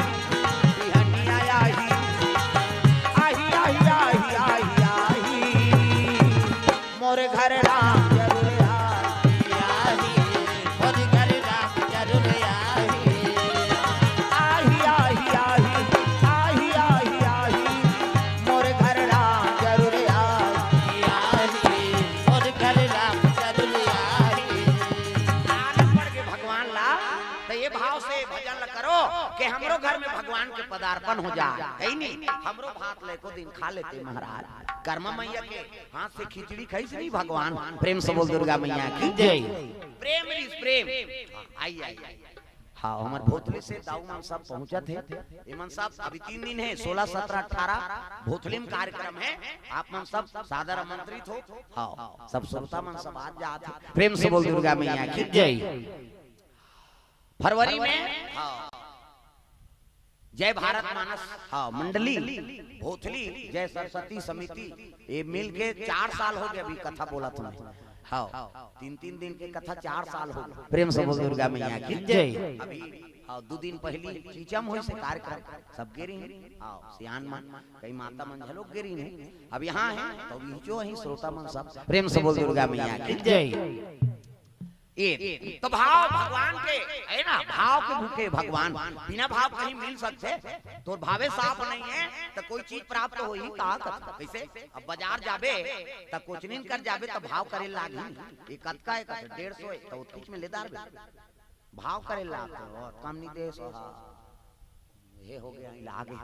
बिहनिया आही। आही, आही, आही, आही, आही। मोर घर राम जरूर आही। आही, मोर घर राम जरूर आही। आही, आही, आही, आही, आही, आही। मोर घर राम जरूर आही। आही, मोर घर राम जरूर आही। आना पड़ गे भगवान ला, त ये भाव से भजन ला करो कि हमरो घर में भगवान के पदार्पण हो जाए, है नी? हमरो भात ल एको दिन खा लेते महाराज। कर्मा मैया के हाथ से खिचड़ी खाइस नहीं भगवान। प्रेम से बोल दुर्गा मैया की जय। प्रेम रिस प्रेम। आई आई आई। हाँ, हमर भोथली से दाऊ मन सब पहुंचत हे। एमन सब अभी तीन दिन हे, सोलह, सत्रह, अठारह भोथली में कार्यक्रम हे। आप मन सब सादर आमंत्रित हो। हाँ, सब श्रोता मन सब आज जात हे। प्रेम से बोल दुर्गा मैया की जय। फरवरी में, हाँ, जय भारत मानस, हाँ, मंडली भोथली जय सरस्वती समिति, ये मिल के चार साल हो गए अभी कथा बोलत हन। हाँ, तीन तीन दिन के कथा चार साल हो गए। प्रेम से बोल दुर्गा मैया की जय। अभी, हाँ, दो दिन पहली चीचम होइस हे कार्यक्रम, सब गे रहिन। हाँ, सियान मन, कई माता मन घलो गे रहिन हे। अब यहाँ हे, तो इहचो ही श्रोता मन सब। प्रेम से बोल दुर्गा मैया की जय। ये तो भाव भगवान के, है ना, भाव के भूखे भगवान। बिना भाव कहीं मिल सकथे? तोर भावे साफ नहीं है तो कोई चीज प्राप्त होही का? कथा कैसे? अब बाजार जाबे त कोचनिन कर जाबे त भाव करे लागही। ये कतका हे? कथे डेढ़ सौ हे, तो उतनीच में ले डारबे। भाव करे लाग, और कम नहीं दे सो। हाँ, ये हो गया, लागे।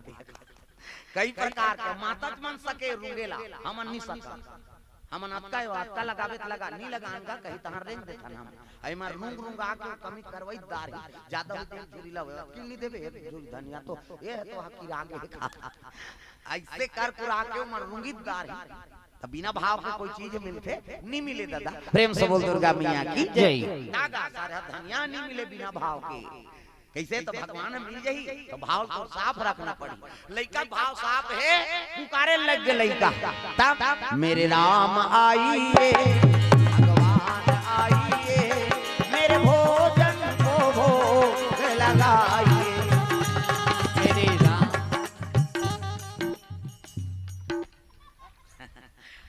कई प्रकार के माता मन सके रुंगेला, हमन नहीं सकन। हमन अतका हे, अतका लगाबे त लगा, नहीं लगान का कहीं तहां रेंग देथन हम। अई मार रुंग रुंग आके कमी करवाई दार ही, ज्यादा हो दिन झुरी ला, क्यों नहीं देबे? एक झुरी धनिया तो ये है, तो हकी रागे का। ऐसे कर कुरा के मन रुंगी दार ही। त बिना भाव के कोई चीज मिलथे? नहीं मिले दादा। प्रेम से बोल दुर्गा मैया की जय। नागा सारा धनिया नहीं मिले बिना भाव के। कैसे? तो भगवान मिल जाही, तो भाव तो साफ रखना पड़ी। लइका भाव साफ हे, पुकारे लग गे लइका, तब मेरे राम आइए, भगवान आइए, मेरे भोजन को भोग लगाइए, मेरे राम।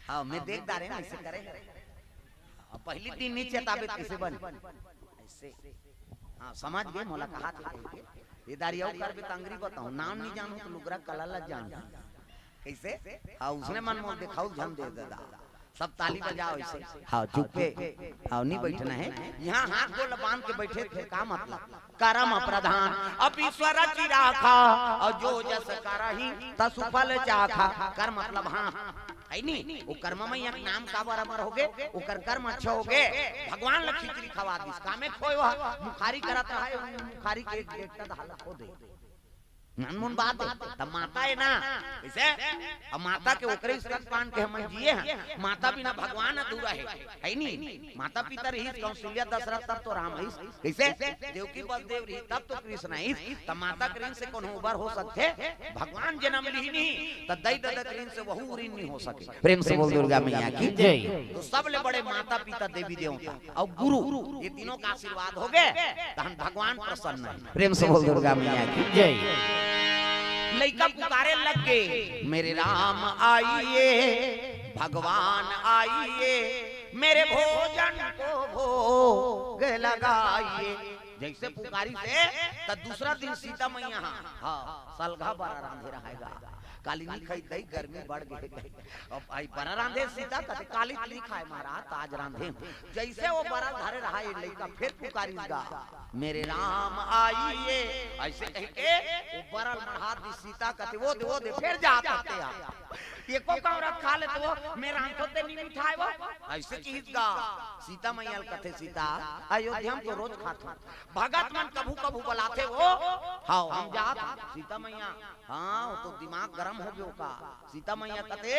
हाँ, मैं देख डारे ना, ऐसे करे। अब पहली दिन नहीं चेताबे, कैसे बन? ऐसे। हाँ, समझ गए, मोला कहा था। ये दारी अउ करबे त अंगरी बताऊं, नाम नहीं जानू तो लुगरा कला ला जान। कैसे? हाँ, उसने मन मोल दिखाऊ झन दे दादा। सब ताली बजाओ ऐसे। हाँ, चुप्पे। हाँ, नहीं बैठना है। यहाँ हाथ गोल बांध के बैठे थे, का मतलब? करम प्रधान, अब ईश्वर की राखा, और जो जस करही, तसु फल चाखा। कर मतलब हाँ, है नी? वो कर्ममय एक नाम का बराबर हो गए, ओकर कर्म अच्छा हो गए, भगवान ला खिचड़ी खवा दिस, कामे खोए वह, मुखारी करत रहा है, मुखारी के एक डेढ़ हालत हो दे। ननमुन बात है, तब माता है ना, कैसे? अब माता के ओकरे स्तनपान के हम जिए हैं, माता बिना भगवान अधूरा है, है नी? माता पिता रहिस, कौशल्या दशरथ तब तो राम आइस, कैसे? देवकी बसुदेव रहिस तब तो कृष्ण आइस, तब माता के ऋण से कोनो उबर हो सकथे? भगवान जन्म लिही नहीं, त दई ददा के ऋण से वहू ऋण नहीं हो सके। प्रेम से बोल दुर्गा मैया की जय। तो सबले बड़े माता पिता देवी देवता और गुरु, ये तीनों का आशीर्वाद हो गए, तहन भगवान प्रसन्न है। प्रेम से बोल दुर्गा मैया की जय। लइका पुकारे लग गए, मेरे राम आइए, भगवान आइए, मेरे भोजन को भोग लगाइए। जैसे पुकारी से, त दूसरा दिन सीता मैया, हाँ, हाँ, सलघा बरा रांधे रहेगा। काली नहीं खाई दई, गर्मी बढ़ गई। अब आई बरा रांधे सीता, कथे काली त नहीं खाए महाराज, त आज रांधे हूँ। जैसे वो बरा धरे रहा, ये लइका फिर पुकारिस गा, मेरे राम आइए, ऐसे कह के वो बरा मढ़ा दी सीता, कथे वो दे, वो दे, फिर जात रहते आप। एको कौरत खा ले तो वो, मेरा हाथ होते नहीं मिठाए वो। ऐसे किहिस गा। सीता मैया ल कथे, सीता, अयोध्या में तो रोज खात हूँ। भगत मन कभू कभू बुलाथे वो। हाँ, हम जात हूँ। सीता मैया, हाँ, वो तो दिमाग गरम हो गयो का। सीता मैया कथे,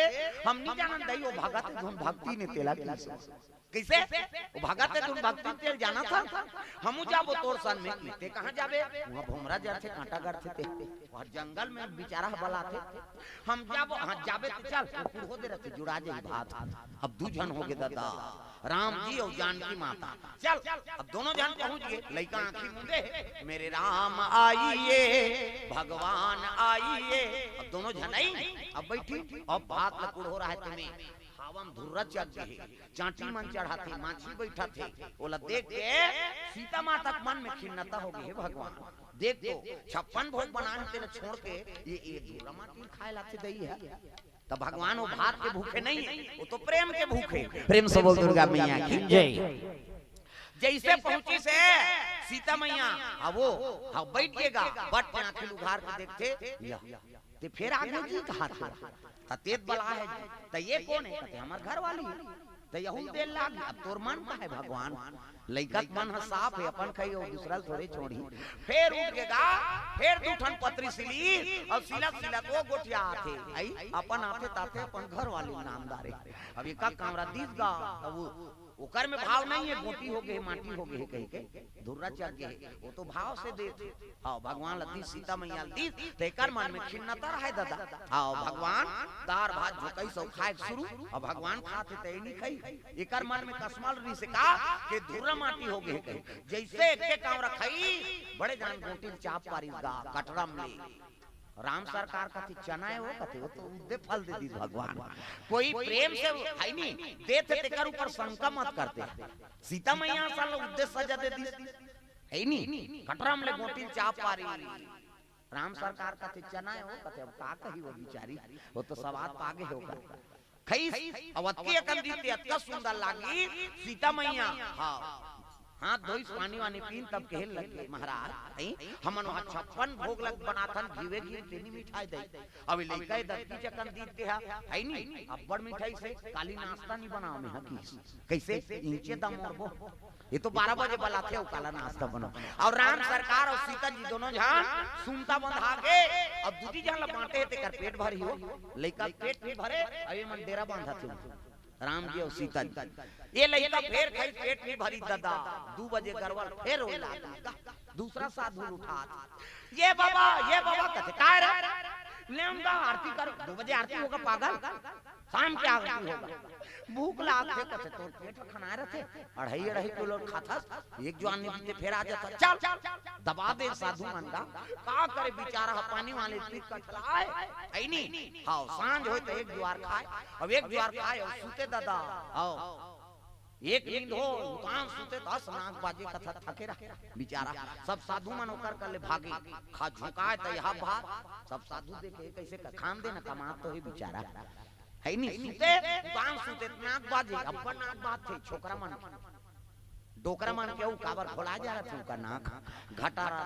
हम नहीं जानन दई, वो भगत धुन भक्ति ने तेला की। कैसे? वो भगत धुन भक्ति तेल जाना था। हमू जाबो तोर सन में की। ते कहाँ जाबे? वहाँ भोमरा जरथे, कांटा गड़थे ते। वहाँ जंगल में बेचारा बलाथे। हम जाबो, हाँ, जाबे त चल, वो कुल हो दे रहते, जुड़ा जाई बात। अब दू झन हो गए दादा, राम जी और जानकी माता। चल, अब दोनों झन पहुंच गए, लइका आंखी मूंदे हे, मेरे राम आइए, भगवान आइए। अब दोनों झन आई, अब बैठी, अब भात ल कुल हो रहा है तुम्हें। हवा में धुर्रा चल गए हे, चांटी मन चढ़ाथे, माछी बैठाथे, ओला देख के सीता माता के मन में खिन्नता हो गई, हे भगवान, देख तो छप्पन भोग बनाए हे तेला छोड़ के ये, ये धुर्रा माटी खाए लाथे दई है। त भगवान वो भात के भूखे नहीं है, वो तो प्रेम के भूखे। प्रेम से बोल दुर्गा मैया की जय। जइसे पहुंचिस हे सीता मैया, हा वो, हा बइठ गे गा, बट के आंखी ल उघार के देखथे, या, ते फेर आ गे जी कहाथे, त तेत बला हे जी, त ये कोन हे? कथे हमर घरवाली हे। त यहू ल दे लाग, अब तोर मन का हे भगवान? लइका के मन ह साफ हे, अपन खाही अउ दूसरा ल थोरे छोड़ही। फेर उठ गे गा, फेर दू ठन पतरी सिली, अउ सिलत सिलत वो गोठियाथे, अई, अपन आथे ताथे अपन घरवाली ल नाम डारे। अब एका कांवरा दिस गा, त वो ओकर में भाव नइ हे, गोटी हो गे हे, माटी हो गे हे कहिके, धुर्रा चघ गे हे, वो तो भाव से देथे। हव, भगवान ल दिस, सीता मैया ल दिस, त एकर मन में खिन्नता हे ददा। हव, भगवान दार भात झोंकइस अउ खाए के शुरू, अउ भगवान खाथे त ए नइ खाही। एकर मन में कसमल रिहिसे का, के धुर्रा माटी हो गे हे कहिके। जइसे एके कांवरा खाही, बड़े जान गोटी ल चाप पारिस गा, कटरम ले। राम सरकार कथे, "चना हे वो?" कथे, "वो तो उद्दे फल दे दिस भगवान।" कोई प्रेम से, हे नी, देथे तेकर ऊपर शंका मत करते। सीता मैया असन ल उद्दे सजा दे दिस, हे नी, कटरम ले गोटी ल चाप पारिस। राम सरकार कथे, "चना हे वो?" कथे, "अब का कही वो बिचारी, वो तो सवाद पागे हे ओकर।" खइस, अउ अतकी अकन दिस ते अतका सुंदर लागिस सीता मैया। हव, हाथ धोइस, पानी वानी पीन, तब कहे लगे, "महाराज, अई, हमन वहाँ छप्पन भोग लग बनाथन, घीवे घीव तेनी मिठाई दे।" अब लइका ए दतकी चकन दिस ते हा, हे नी, अब्बड़ मिठाई से, "काली नाश्ता नइ बनाव में हा किस।" कइसे? "इंचे दम मोर बो।" ये तो बारह बजे बलाथे अउ काला नाश्ता बनाव। अउ राम सरकार अउ सीता जी दोनों झन सुनता बंधा गे। अब दूजी झन ल बांटे हे तेकर पेट भरही हो। लइका के पेट नइ भरे, अउ ये मन डेरा बांधथे। राम जी अउ सीता जी। ये लइका फेर खाइस, पेट नइ भरिस ददा। दू बजे गरवा ल फेर रोए लागिस। दूसरा साधु उठात, "ये बाबा, ये बाबा," कथे, "काय रे?" "लेम गा, आरती कर।" "दू बजे आरती होगा पागल, शाम के आरती होगा।" "भूख लागथे," कथे, "तोर पेट ह खनाए रथे, अढ़ाई अढ़ाई किलो खाथस, एक जुआर नइ दिस ते फेर आ जाथस। चल।" दबा दे साधु मन गा। का करे बिचारा ह, पानी वाले पी कठलाए, हे नी? हव, सांझ होय त एक जुआर खाय, अब एक जुआर खाय अउ सुते ददा। हव, एक नींद हो, दुकान सुते, दस नाक बाजे कथा थके रहा बिचारा। सब साधु मन ओकर कर ले भागे, खा झुकाय त यहाँ भाग। सब साधु देखे, कइसे कर खान देना, कमात तो हे बिचारा, हे नी? सुते, दुकान सुते, नाक बाजे, अब्बड़ नाक बाजथे छोकरा मन के। डोकरा मन के अउ काबर भोला जा रथे, ओकर नाक घटारा,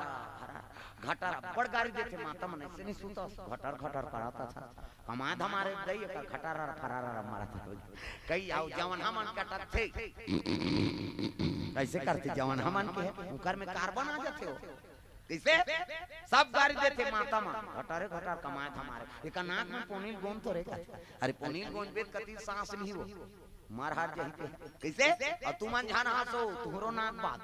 घटारा, अब्बड़ गारी देथे माता मन, अइसे नइ सुतस, घटर घटर करत अस। कमाए धमारे दई, एकर घटारा फरारा मारत रहे। कई अउ जवन हमन कटकथे, कइसे करथे जवन हमन के, ओकर में कार्बन आ जाथे हो। कइसे? सब गारी देथे माता मन, घटारे घटार कमाए धमारे। एकर नाक में पोनील गोंद तो रे कथे। अरे पोनील गोंद बेत कति सांस लिही वो। मर हर जही ते। कइसे? अउ तुमन झन हाँसो, तुहरो नाक बात।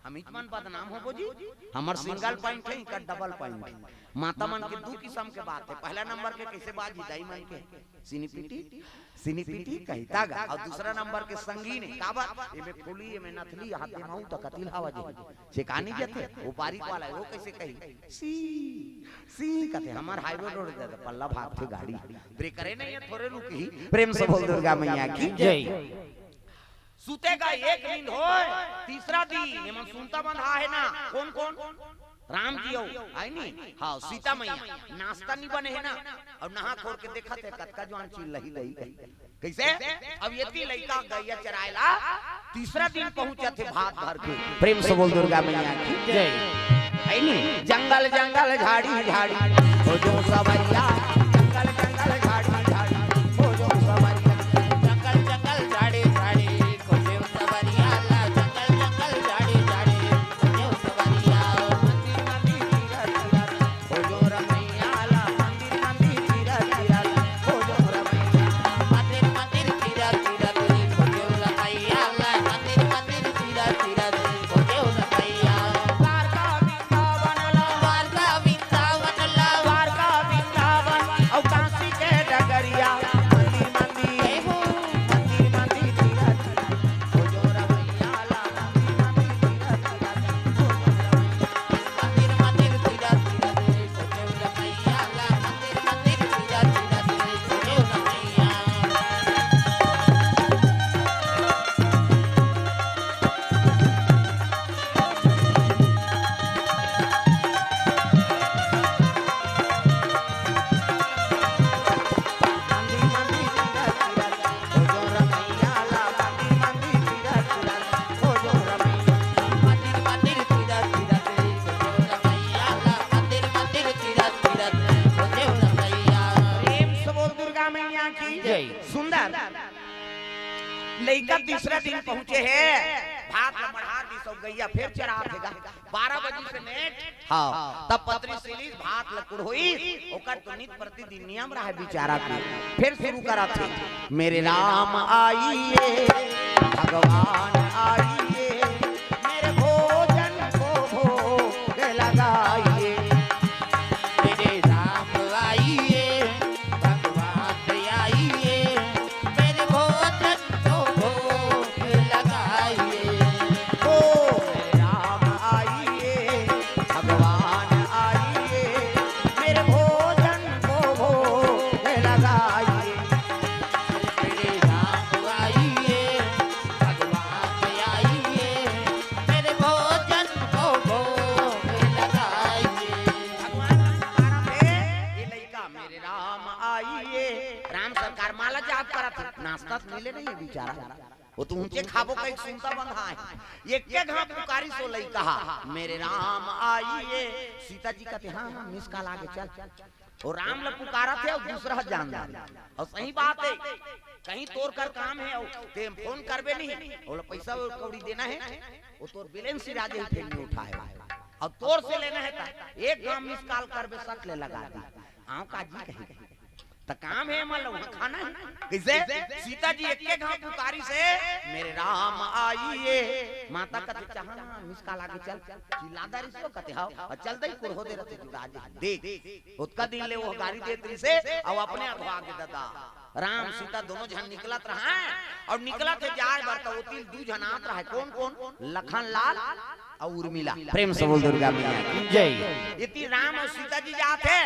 हमीच मन बदनाम होबो जी। हमर सिंगल पॉइंट हे, इनकर डबल पॉइंट हे। माता मन के दू किसम के बात हे। पहला नंबर के कइसे बाजी दाई मन के? सिनीपिटी, सिनीपिटी कहिता गा। अउ दूसरा नंबर के संगीन हे। काबर? एमे फूली, एमे नथली, हाथ दे माऊ त कतिल हवा जे। से का नइ जथे? वो बारीक वाला हे, वो कइसे कही? सी, सी कथे, हमर हाईवे रोड दे पल्ला भागथे गाड़ी। ब्रेकरे नइ हे, थोरे रुकही। प्रेम से बोल दुर्गा मैया की जय। सुते गा एक नींद होय, तीसरा दिन एमन सुनता बंधा हे ना, कोन कोन? राम जी अउ, हे नी? हव, सीता मैया, नाश्ता नइ बने हे ना, अउ नहा खोर के देखत हे, कतका जुआर चिल्लाही दई कही। कइसे? अब एती लइका गइया चराय ला, तीसरा दिन पहुंचत हे भात भर के। प्रेम से बोल दुर्गा मैया की जय। हे नी? जंगल जंगल झाड़ी झाड़ी खोजों सवरिया, जंगल जंगल झाड़ी झाड़ी खोजों सवरिया, जंगल जंगल झाड़ी झाड़ी खोजों सवरिया ला, जंगल जंगल झाड़ी झाड़ी खोजों सवरिया। मंदिर मंदिर तीरथ तीरथ खोजों रमैया ला, मंदिर मंदिर तीरथ तीरथ खोजों रमैया। मंदिर मंदिर तीरथ तीरथ खोजों रमैया ला, मंदिर मंदिर तीरथ तीरथ खोजों रमैया। द्वारका वृंदावन ला, द्वारका वृंदावन ला, द्वारका वृंदावन लइका तीसरा दिन पहुंचे हे, भात ल मढ़ा दिस अउ गइया फेर चरात हे गा। बारह बजे से नेट, हाँ, तब पतरी सिलिस, भात ल कुढ़ोइस, ओकर तो नित प्रतिदिन नियम रहय बिचारा के। फेर शुरू करत हे, मेरे राम आइए, भगवान आइए, मेरे भोजन को भोग लगाइए। मेरे राम आइए, भगवान आइए, मेरे भोजन को भोग लगाइए। ओ राम आइए, भगवान आइए, मेरे भोजन को भोग लगाइए। मेरे राम आइए, भगवान आइए, मेरे भोजन को भोग लगाइए। भगवान पुकारत हे, ये लइका, मेरे राम आइए। राम सरकार माला जाप करत हे, नाश्ता तो मिले नहीं हे बिचारा। वो तो ऊंचे खाबो कहिके सुनता बंधा हे। एके घांव पुकारिस ओ लइका हा, मेरे राम आइए। सीता जी कथे, हाँ, हाँ, मिस कॉल आगे, चल। वो राम ल पुकारत हे अउ दूसरा जान डारे। अउ सही बात हे, कहीं तोर कर काम हे अउ तें फोन करबे नहीं, ओला पइसा कौड़ी देना हे, वो तोर बैलेंस सिरा जाही, फेर नहीं उठाय। अउ तोर से लेना हे त एक घांव मिस कॉल करबे, सट ले लगा दी। आंव का जी कही। त काम हे, मतलब, वहाँ खाना हे। कइसे? सीता जी एके घांव पुकारिस हे, मेरे राम आइए। माता कथे, "हाँ, मिस कॉल आगे, चल।" चिल्ला डारिस तो कथे, "हाँ।" अउ चल दई, कुढ़ो दे रथे जुड़ा जे। देख, ओतका दिन ले वो गारी देत रहिस हे, अउ अपने अघवा गे ददा। राम सीता दोनों झन निकलत रहय, अउ निकलत हे जाय बर, त ओती ले दू झन आत रहय। कोन कोन? लखन लाल अउ उर्मिला। प्रेम से बोल दुर्गा मैया की जय। एती राम अउ सीता जी जात हे,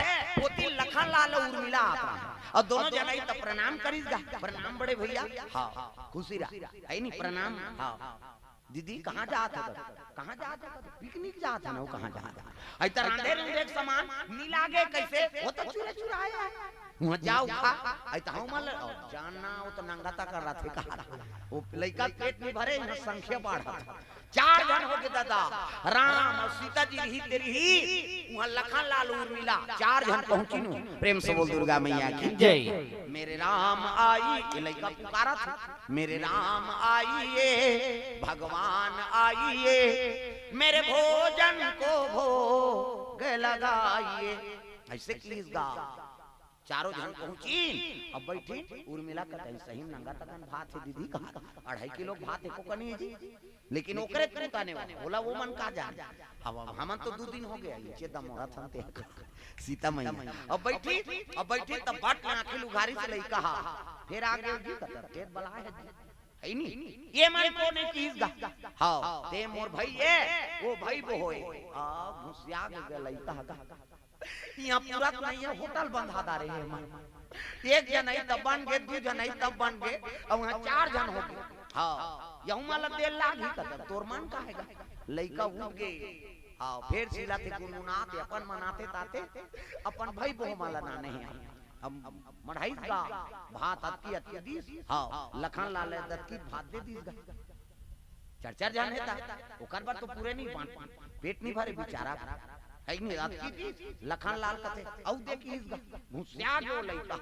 ओती लखन लाल अउ उर्मिला आत हे। अउ दोनों झन आइस त प्रणाम करिस गा, "प्रणाम बड़े भइया।" हाँ, खुशी रह, हे नहीं, "प्रणाम।" हाँ, "दीदी, कहाँ जात हव?" "कहाँ जात हव?" "पिकनिक जात हन।" "कहाँ जात हव?" अइता रांधे रांधे के सामान मिला गे कइसे? "वो तो चुरा चुराए हे।" "वहाँ जाव खा।" अइता हम मन ल, "अउ जाना, वो तो नंगा तक कर रहा थे कहा।" वो लइका पेट नहीं भरे, यहाँ संख्या बाढ़त। चार झन हो गे ददा, राम अउ सीता जी रही तेरी ही, वहाँ लखन लाल उर्मिला, चार झन पहुंचिन। प्रेम से बोल दुर्गा मैया की जय। मेरे राम आइए, ये लइका पुकारत हे, मेरे राम आइए, भगवान आइए, मेरे भोजन को भोग लगाइए। अइसे किहिस गा। चारों झन पहुंचिन, अब बइठिन, उर्मिला कथे, "सही नंगा तकन भात हे दीदी," कहा, "अढ़ाई किलो भात एको कनी हे जी।" लेकिन ओकरे तू ताने, ओला वो मन का जान। अब, अब हमन तो दू दिन हो गे, नीचे दमोरा थन ते सीता मैया। अब बइठिन, अब बइठिन, तब बट में आंखी ल उघारिस लइका हा। फेर आगे जी कतर, "तें बलाय हस जी।" हे नहीं? "ये मन कोन ए?" किहिस गा। "हाँ, तें मोर भई ए, वो भई वो होय।" आ, घुसिया गे लइका हा गा। इहाँ पूरा तो नहीं हे, होटल बंधा डारे हे मन। एक झन आइस तब बन गे, दू झन आइस तब बन गे, अउ उहाँ चार झन हो गे। हाँ, यहू मन ला तेल लागही कथे, तोर मन का हे गा? लइका उठ गे। हाँ, फेर सिला थे गुनगुनाथे, अपन मनाथे ताते, अपन भई बहू मन ला नाने हे। अब मढ़ाइस गा, भात अतकी अतकी दिस, हाँ, लखन लाल ल अतकी भात दे दिस गा। चार चार झन हे ता, ओकर बर तो पूरे नहीं, पान, पेट नहीं भरे बिचारा। हे नहीं, अतकी दिस, लखन लाल कथे, "अउ दे," किहिस गा, घुसिया गे लइका।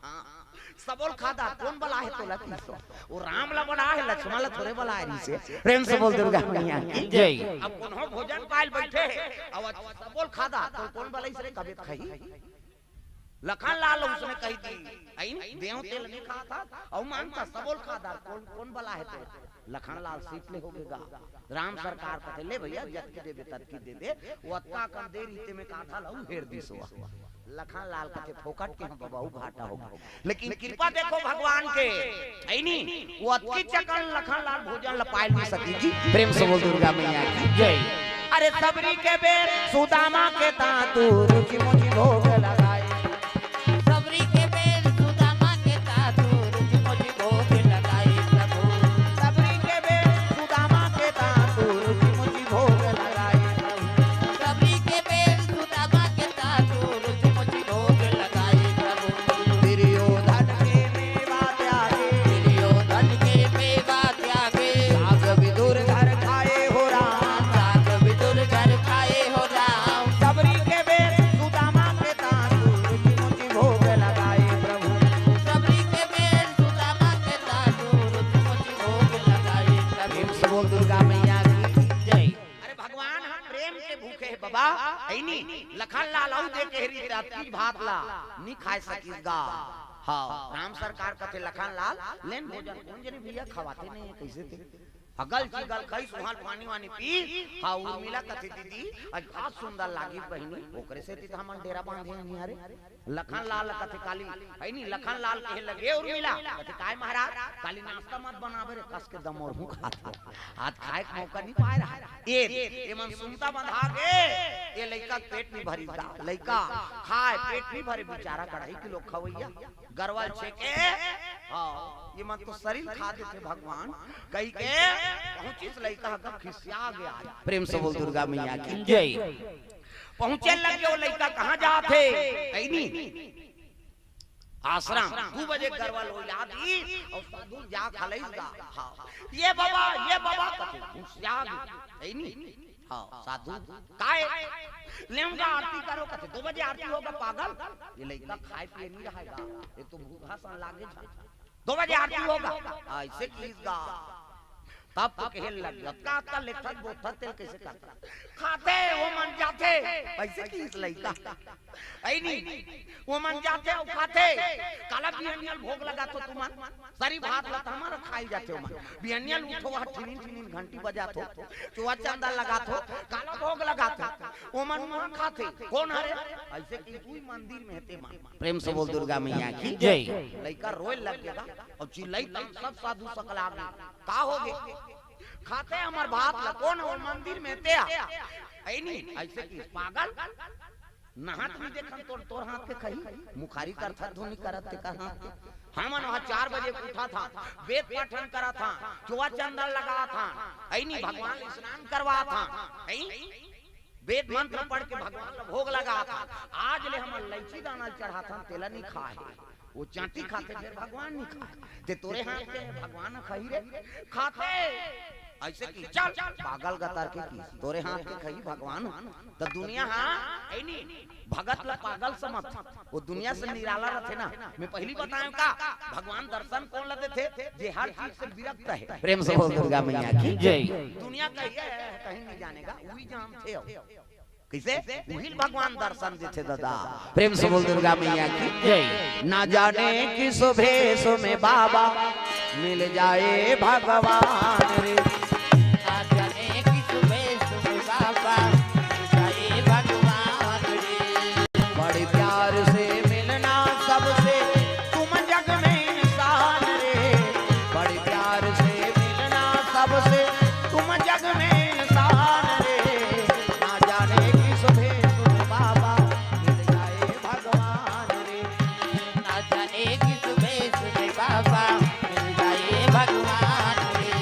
हाँ, "सबो ल खा डार, कोन बलाय हे तोला?" किहिस। "वो राम ला बलाय हे, लक्ष्मण ला थोरे बलाय रिहिसे।" प्रेम से बोल दुर्गा मैया की जय। अब कोनो भोजन पाय ल बइठे हे, अउ "सबो ल खा डार, तोला कोन बलाइस रे, कबे त खाही।" लखन लाल उसने कही दी, "अइन देव तेल नहीं खाता, अउ मांगता, सबो ल खा डार, कोन, कोन बलाय हे तो।" लखन लाल सीट ले हो गे गा। राम सरकार कथे, "ले भइया, जतकी देबे, ततकी दे दे।" वो अतका कन दे रहिते में कहा था, लहू हेर दिस वा। लखन लाल कथे, "फोकट के हम बबाऊ घाटा हो गे।" लेकिन कृपा देखो भगवान के, हे नहीं, वो अतकी चकन लखन लाल भोजन ल पाय ल नहीं सकिस जी। प्रेम से बोल दुर्गा मैया की जय। अरे सबरी के बेर सुदामा के तातू रुचि मुचि भोग लगाए। सबरी के बेर सुदामा के तातू रुचि मुचि भोग लगाए प्रभु। सबरी के बेर सुदामा के तातू रुचि मुचि भोग लगाए प्रभु। सबरी के बेर सुदामा के तातू रुचि मुचि भोग लगाए प्रभु। दुर्योधन के मेवा त्यागे। दुर्योधन के मेवा त्यागे। राग विदुर घर खाए हो राम। राग विदुर घर खाए हो राम। सबरी के बेर सुदामा के अइनी, लखन लाल अउ दे के रहिस त अतकीच भात ला नी खाय सकिस गा। हाँ, राम सरकार कथे लखन लाल, लेन भोजन, कोन जनी भइया खवाथे नहीं कइसे ते? अगल चिगल खाइस, उहाँ पानी वानी पीस। हाँ, उर्मिला कथे दीदी, आज भात सुंदर लागिस बहिनी, ओकरे सेती त हमन डेरा बांधे हन इहाँ रे। लखन लाल कथे काली, अइनी लखन लाल कहे लगे उर्मिला, कथे काय महाराज, काली नाश्ता मत बनाबे रे, कस के दमोर हूँ खात हँव। आज खाय के मौका नी पाय रहा। ए, एमन सुनता बंधा गे, ए लइका के पेट नी भरिस गा, लइका खाय पेट नी भरे, बेचारा कढ़ाई किलो खवइया, गरवा ल छेके, हाँ, एमन तो सरीर खा देथे भगवान, कहिके पहुँचिस लइका ह खिसिया गे आज। प्रेम से बोल दुर्गा मैया की जय। पहुँचे लगे ओ लइका कहाँ जात हे, अइनी आश्रम दू बजे गरवा ल ओइला दिस अउ साधु ल जा खलइस गा। हाँ, ए बाबा, ए बाबा, कथे घुसिया गे, अइनी। हाँ, साधु, काय? लेव गा आरती करो, कथे दू बजे आरती होगा पागल, ए लइका खाय पिए नी रहय गा, ए तो भूखा सन लागे झा। दू बजे आरती होगा, अइसे किहिस गा। तब तो कहे लग, अतका अतका लेथन बोथन तेल कइसे करथन? खाथे, ओमन जाथे, अइसे किहिस लइका। अइनी, ओमन जाथे अउ खाथे, काला बिहनिया ल भोग लगाथो तुमन? सरीर भात ला त हमर खाय जाथे ओमन। बिहनिया ल उठो, वहाँ ठिनिन ठिनिन घंटी बजाथो, चोवा चंदा लगाथो, काला भोग लगाथो। ओमन उहाँ खाथे, कोन हरे? अइसे किहिस उही मंदिर में हे तेमन। प्रेम से बोल दुर्गा मैया की जय। लइका रोय लग गे गा अउ चिल्लाइस त सब साधु सकला गे। का होगे? खाथे हमर भात ला, कोन हे ओ मंदिर में ते आ? अइनी, अइसे किहिस पागल, नहात नी देखन तोर, तोर हाथ के खही, मुखारी करथस धुन नी करत तेकर हाथ के। हमन वहाँ चार बजे उठत हन, वेद पाठन करत हन, चोवा चंदन लगावत हन, अइनी भगवान ल स्नान करवावत हन, अइ वेद मंत्र पढ़ के भगवान ल भोग लगावत हन। आज ले हमन लइची दाना चढ़ाथन, तेला नी खाय हे। ओ चांटी खाथे, फेर भगवान नी खाय। ते तोरे हाथ के हे, भगवान खाही रे, खाथे। अइसे किहिस, चल, पागल गतर के किहिस, तोरे हाथ के खाही भगवान। त दुनिया ह, अइनी, भगत ल पागल समझथे। ओ दुनिया से निराला रथे ना। मैं पहिली बतायेंव का, भगवान दर्शन कोन ल देथे? जे हर चीज से विरक्त हे। प्रेम से बोल दुर्गा मैया की जय। दुनिया कहिके हे, कहीं नी जाने गा, उही जानथे। कइसे? उही ल भगवान दर्शन देथे दादा। प्रेम से बोल दुर्गा मैया की जय। ना जाने किस भेष में बाबा मिल जाए भगवान रे। ना जाने किस भेष में बाबा मिल जाए भगवान रे। बड़े प्यार से मिलना सबसे तुम जग में इंसान रे। बड़े प्यार से मिलना सबसे तुम जग में इंसान रे। ना जाने किस भेष में बाबा मिल जाए भगवान रे। ना जाने किस भेष में बाबा मिल जाए भगवान रे।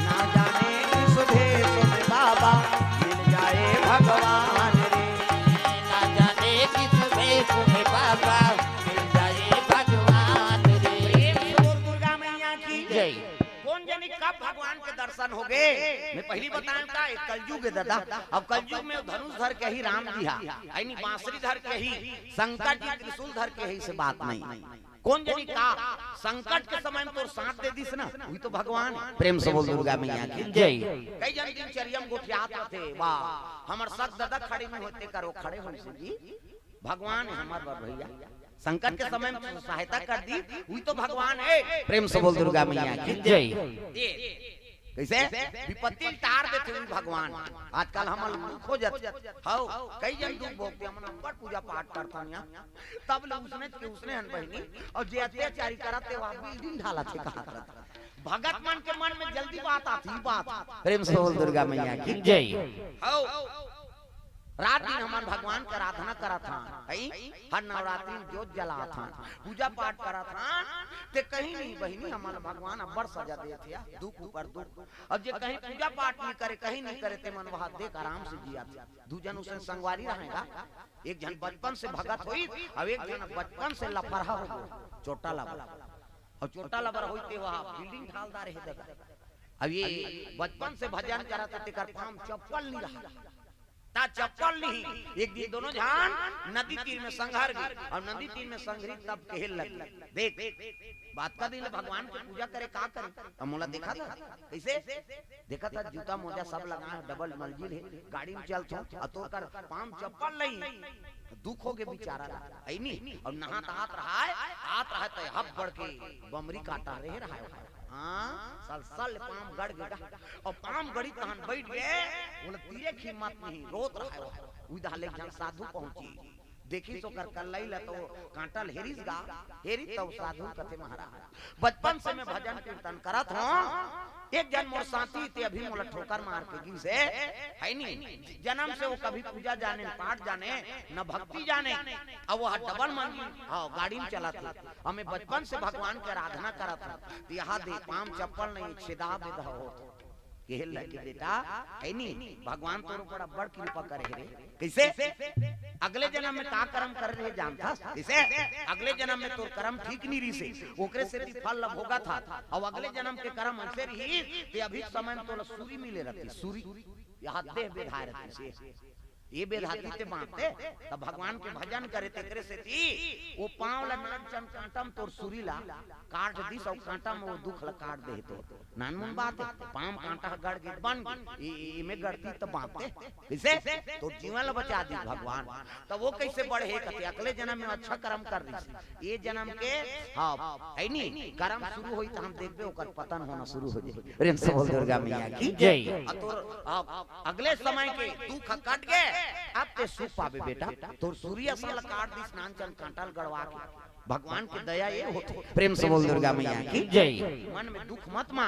ना जाने किस भेष में बाबा मिल जाए भगवान रे। ना जाने किस भेष में बाबा मिल जाए भगवान रे। प्रेम से बोल दुर्गा मैया की जय। कोन जनी कब भगवान के दर्शन होगे? मैं पहिली बतायेंव का, ए कलयुग हे दादा। अब कलयुग में धनुष धर के ही राम जी हा, अइनी बांसुरी धर के ही शंकर जी, त्रिशूल धर के ही, से बात नहीं। कोन जनी का संकट के समय में तोर साथ दे दिस ना, उही तो भगवान हे। प्रेम से बोल दुर्गा मैया की जय। कई जन दिनचर्या में गोठियात रथे, वाह, हमर सग ददा खड़े नी होय ते करो, खड़े होइस जी। भगवान हे हमर बर भइया, संकट के समय में सहायता कर दिस, उही तो भगवान हे। प्रेम से बोल दुर्गा मैया की जय। ए, कइसे? विपत्ति ल टार देथे उही भगवान। आजकल हमन दुख हो जाथे। हव, कई जन दुख भोगथे, हमन अब्बड़ पूजा पाठ करथन इहाँ। तब ले उसने के उसने हन बहिनी, अउ जे अत्याचारी करत हे, वह building ढालत हे, कहा करत हे। भगत मन के मन में जल्दी बात आथे, बात। प्रेम से बोल दुर्गा मैया की जय। हव, रात दिन हमन भगवान के आराधना करत हन, हई? हर नवरात्रि में जोत जलात हन, पूजा पाठ करत हन, ते कहीं नहीं बहिनी, हमन भगवान अब्बड़ सजा देत हे, दुख ऊपर दुख। अब जे कहीं पूजा पाठ नहीं करे, कहीं नहीं करे, ते मन वहाँ देख आराम से जियत हे। दू जन उसन संगवारी रहेगा, एक झन बचपन से भगत होई, अब एक झन बचपन से लफरहा हो गए, चोटा लबर। अउ चोटा लबर होई ते वहाँ building ढाल डारे हे दादा। अब ये बचपन से भजन करत हे, तेकर पाँव चप्पल नहीं रहा, ता चप्पल नहीं। एक दिन दोनों झन नदी तीर में संघर गे, अउ नदी तीर में संघरी तब कहे लगे, "देख, बात का दिन भगवान के पूजा करे, का करे?" अब मोला देखा था, कैसे देखा था, जूता मोजा सब लगा है, डबल मंजिल है, गाड़ी में चलत हो, अउ तोर कर पाँव चप्पल नहीं, दुख होगे बिचारा ला, है नी? अउ नहात आत रहा है, आत रहा है, तो हब बढ़ के बमरी काटा रहे रहा है। हाँ, सल सल पाँव गड़ गे गा। अउ पाँव गड़ी तहन बैठ गे, ओला तीरे के हिम्मत नहीं, रोत रहा है। उही डहर ले एक झन साधु पहुंची, देखिस ओकर कल्लई ला तो कांटा ल हेरिस गा, हेरिस तब साधु कथे, "महाराज, बचपन से मैं भजन कीर्तन करत हूँ, एक झन मोर साथी ते अभी मोला ठोकर मार के गिस हे, है नी? जन्म से वो कभी पूजा जाने, न पाठ जाने, न भक्ति जाने, अउ वो डबल मंजिल, हाँ, गाड़ी में चलत हे। अउ मैं बचपन से भगवान के आराधना करत हूँ, त यहाँ दे पाँव चप्पल नहीं, छेदा बेदा होत।" कहे लगे, "बेटा, है नी, भगवान तोर ऊपर अब्बड़ कृपा करे हे रे।" कैसे? अगले जन्म में का करम करे रहे जानथस? कैसे? अगले जन्म में तोर करम ठीक नहीं रहिसे, ओकरे सेती फल ल भोगत हस। अउ अगले जन्म के करम ऐसे रही कि अभी समय में तोला सूरी मिले रहती, सूरी, यहाँ देह बेधाए रहती से। ये बेधाती ते बांचते, तब भगवान के भजन करे, तेकरे सेती वो पाँव ला नान चन कांटा में तोर सूरी ला काट दिस, अउ कांटा में वो दुख ला काट दे तो नानमुन बात हे, पाँव कांटा ह गड़ गे बन गे, ए-, ए-, एमे गड़ती त बांचते, कैसे? तोर जीवन ला बचा दिस भगवान। तब वो कैसे बढ़े? कथे, अगले जन्म में अच्छा करम कर दिस, ये जन्म के, हाँ, है नी, करम शुरू होई त हम देखबे, ओकर पतन होना शुरू हो जाए। प्रेम से बोल दुर्गा मैया की जय। अउ तोर, हाँ, अगले समय के दुख कट गे, अब ते सुख पाबे बेटा। तोर सूरी असन ला काट दिस, नान चन कांटा ल गड़वा के। भगवान के दया ये होथे। प्रेम से बोल दुर्गा मैया की जय। मन में दुख मत मा,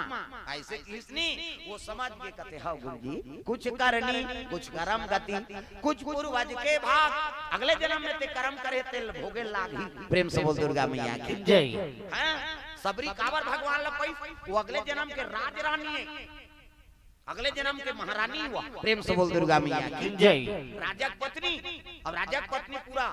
ऐसे किसनी वो समझ के कथे, "हव गुरु जी, कुछ करनी, कुछ करम गति, कुछ पूर्वज के भाग, अगले जन्म में ते करम करे, ते ल भोगे लागही।" प्रेम से बोल दुर्गा मैया की जय। हाँ, सबरी काबर भगवान ला पाइस, वो अगले जन्म के राज रानी हे, अगले जन्म के महारानी हुआ। प्रेम से बोल दुर्गा मैया की जय। राजा के पत्नी, अब राजा के पत्नी पूरा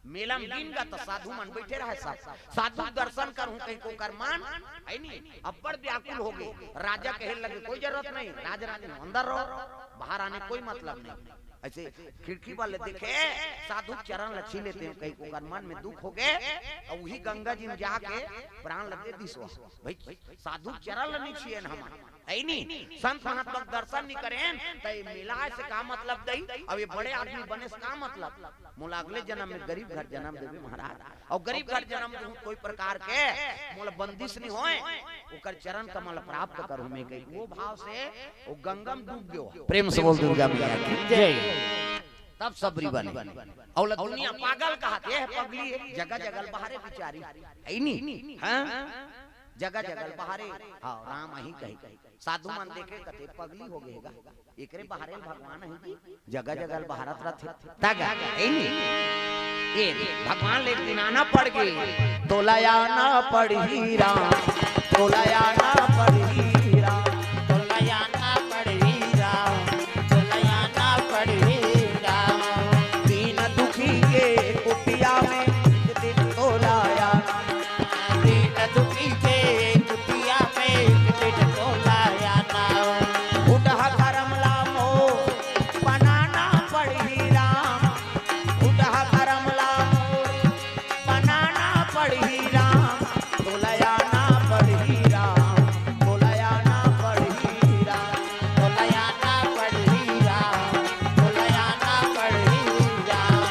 मेला में गिन गा त साधु मन बैठे रहे सब। साधु के दर्शन करहूं कहिके ओकर मन, है नी, अब्बड़ व्याकुल होगे। राजा कहे लगे, "कोई जरूरत नहीं, राज रानी हो, अंदर रहो, बाहर आने कोई मतलब नहीं।" ऐसे खिड़की वाले देखे, साधु के चरण ल छीन लेते हैं कहिके ओकर मन में दुख होगे, अउ उही गंगा जी में जाके प्राण ल दे दिस। भाई, साधु के चरण ल नहीं छीन हम, है नी? संत महात्मा के दर्शन नहीं करेन, त ये मेला से का मतलब दही? अब ये बड़े आदमी बने से का मतलब? मोला अगले जन्म में गरीब घर जन्म देबे महाराज, अउ गरीब घर जन्म दूं, कोई प्रकार के मोला बंदिश नहीं होय, ओकर चरण कमल प्राप्त करूं मैं कहिके, वो भाव से वो गंगा में डूब गयो। प्रेम से बोल दुर्गा मैया की जय। तब सबरी बने। अउ ला दुनिया पागल कहत हे, पगली हे, जगह जगह ल बहारे बिचारी, है नी? हाँ? जगह जगह ल बहारे, हाँ, राम अही कही। साधु मन देखे कथे, "पगली होगे गा, एकरे बहारे भगवान अही जी, जगह जगह ल बहारत रथे।" तगा, है नी? ए, भगवान ल एक दिन आना पड़ गे, "तोला आना पड़ही राम, तोला आना पड़ही राम।" तोला आना पड़ही राम, तोला आना पड़ही राम। दीन दुखी के कुटिया में एक दिन तोला आना। दीन दुखी के कुटिया में एक दिन तोला आना। उठहा करम ला मोर बनाना पड़ही राम, उठहा करम ला मोर बनाना पड़ही राम, तोला आना पड़ही राम, तोला आना पड़ही राम, तोला आना पड़ही राम, तोला आना पड़ही राम।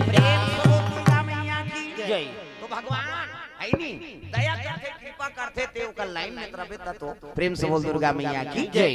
प्रेम से बोल दुर्गा मैया की जय। तो भगवान है नी, दया करथे, कृपा करथे, ते ओकर लाइन में रबे त तो। प्रेम से बोल दुर्गा मैया की जय।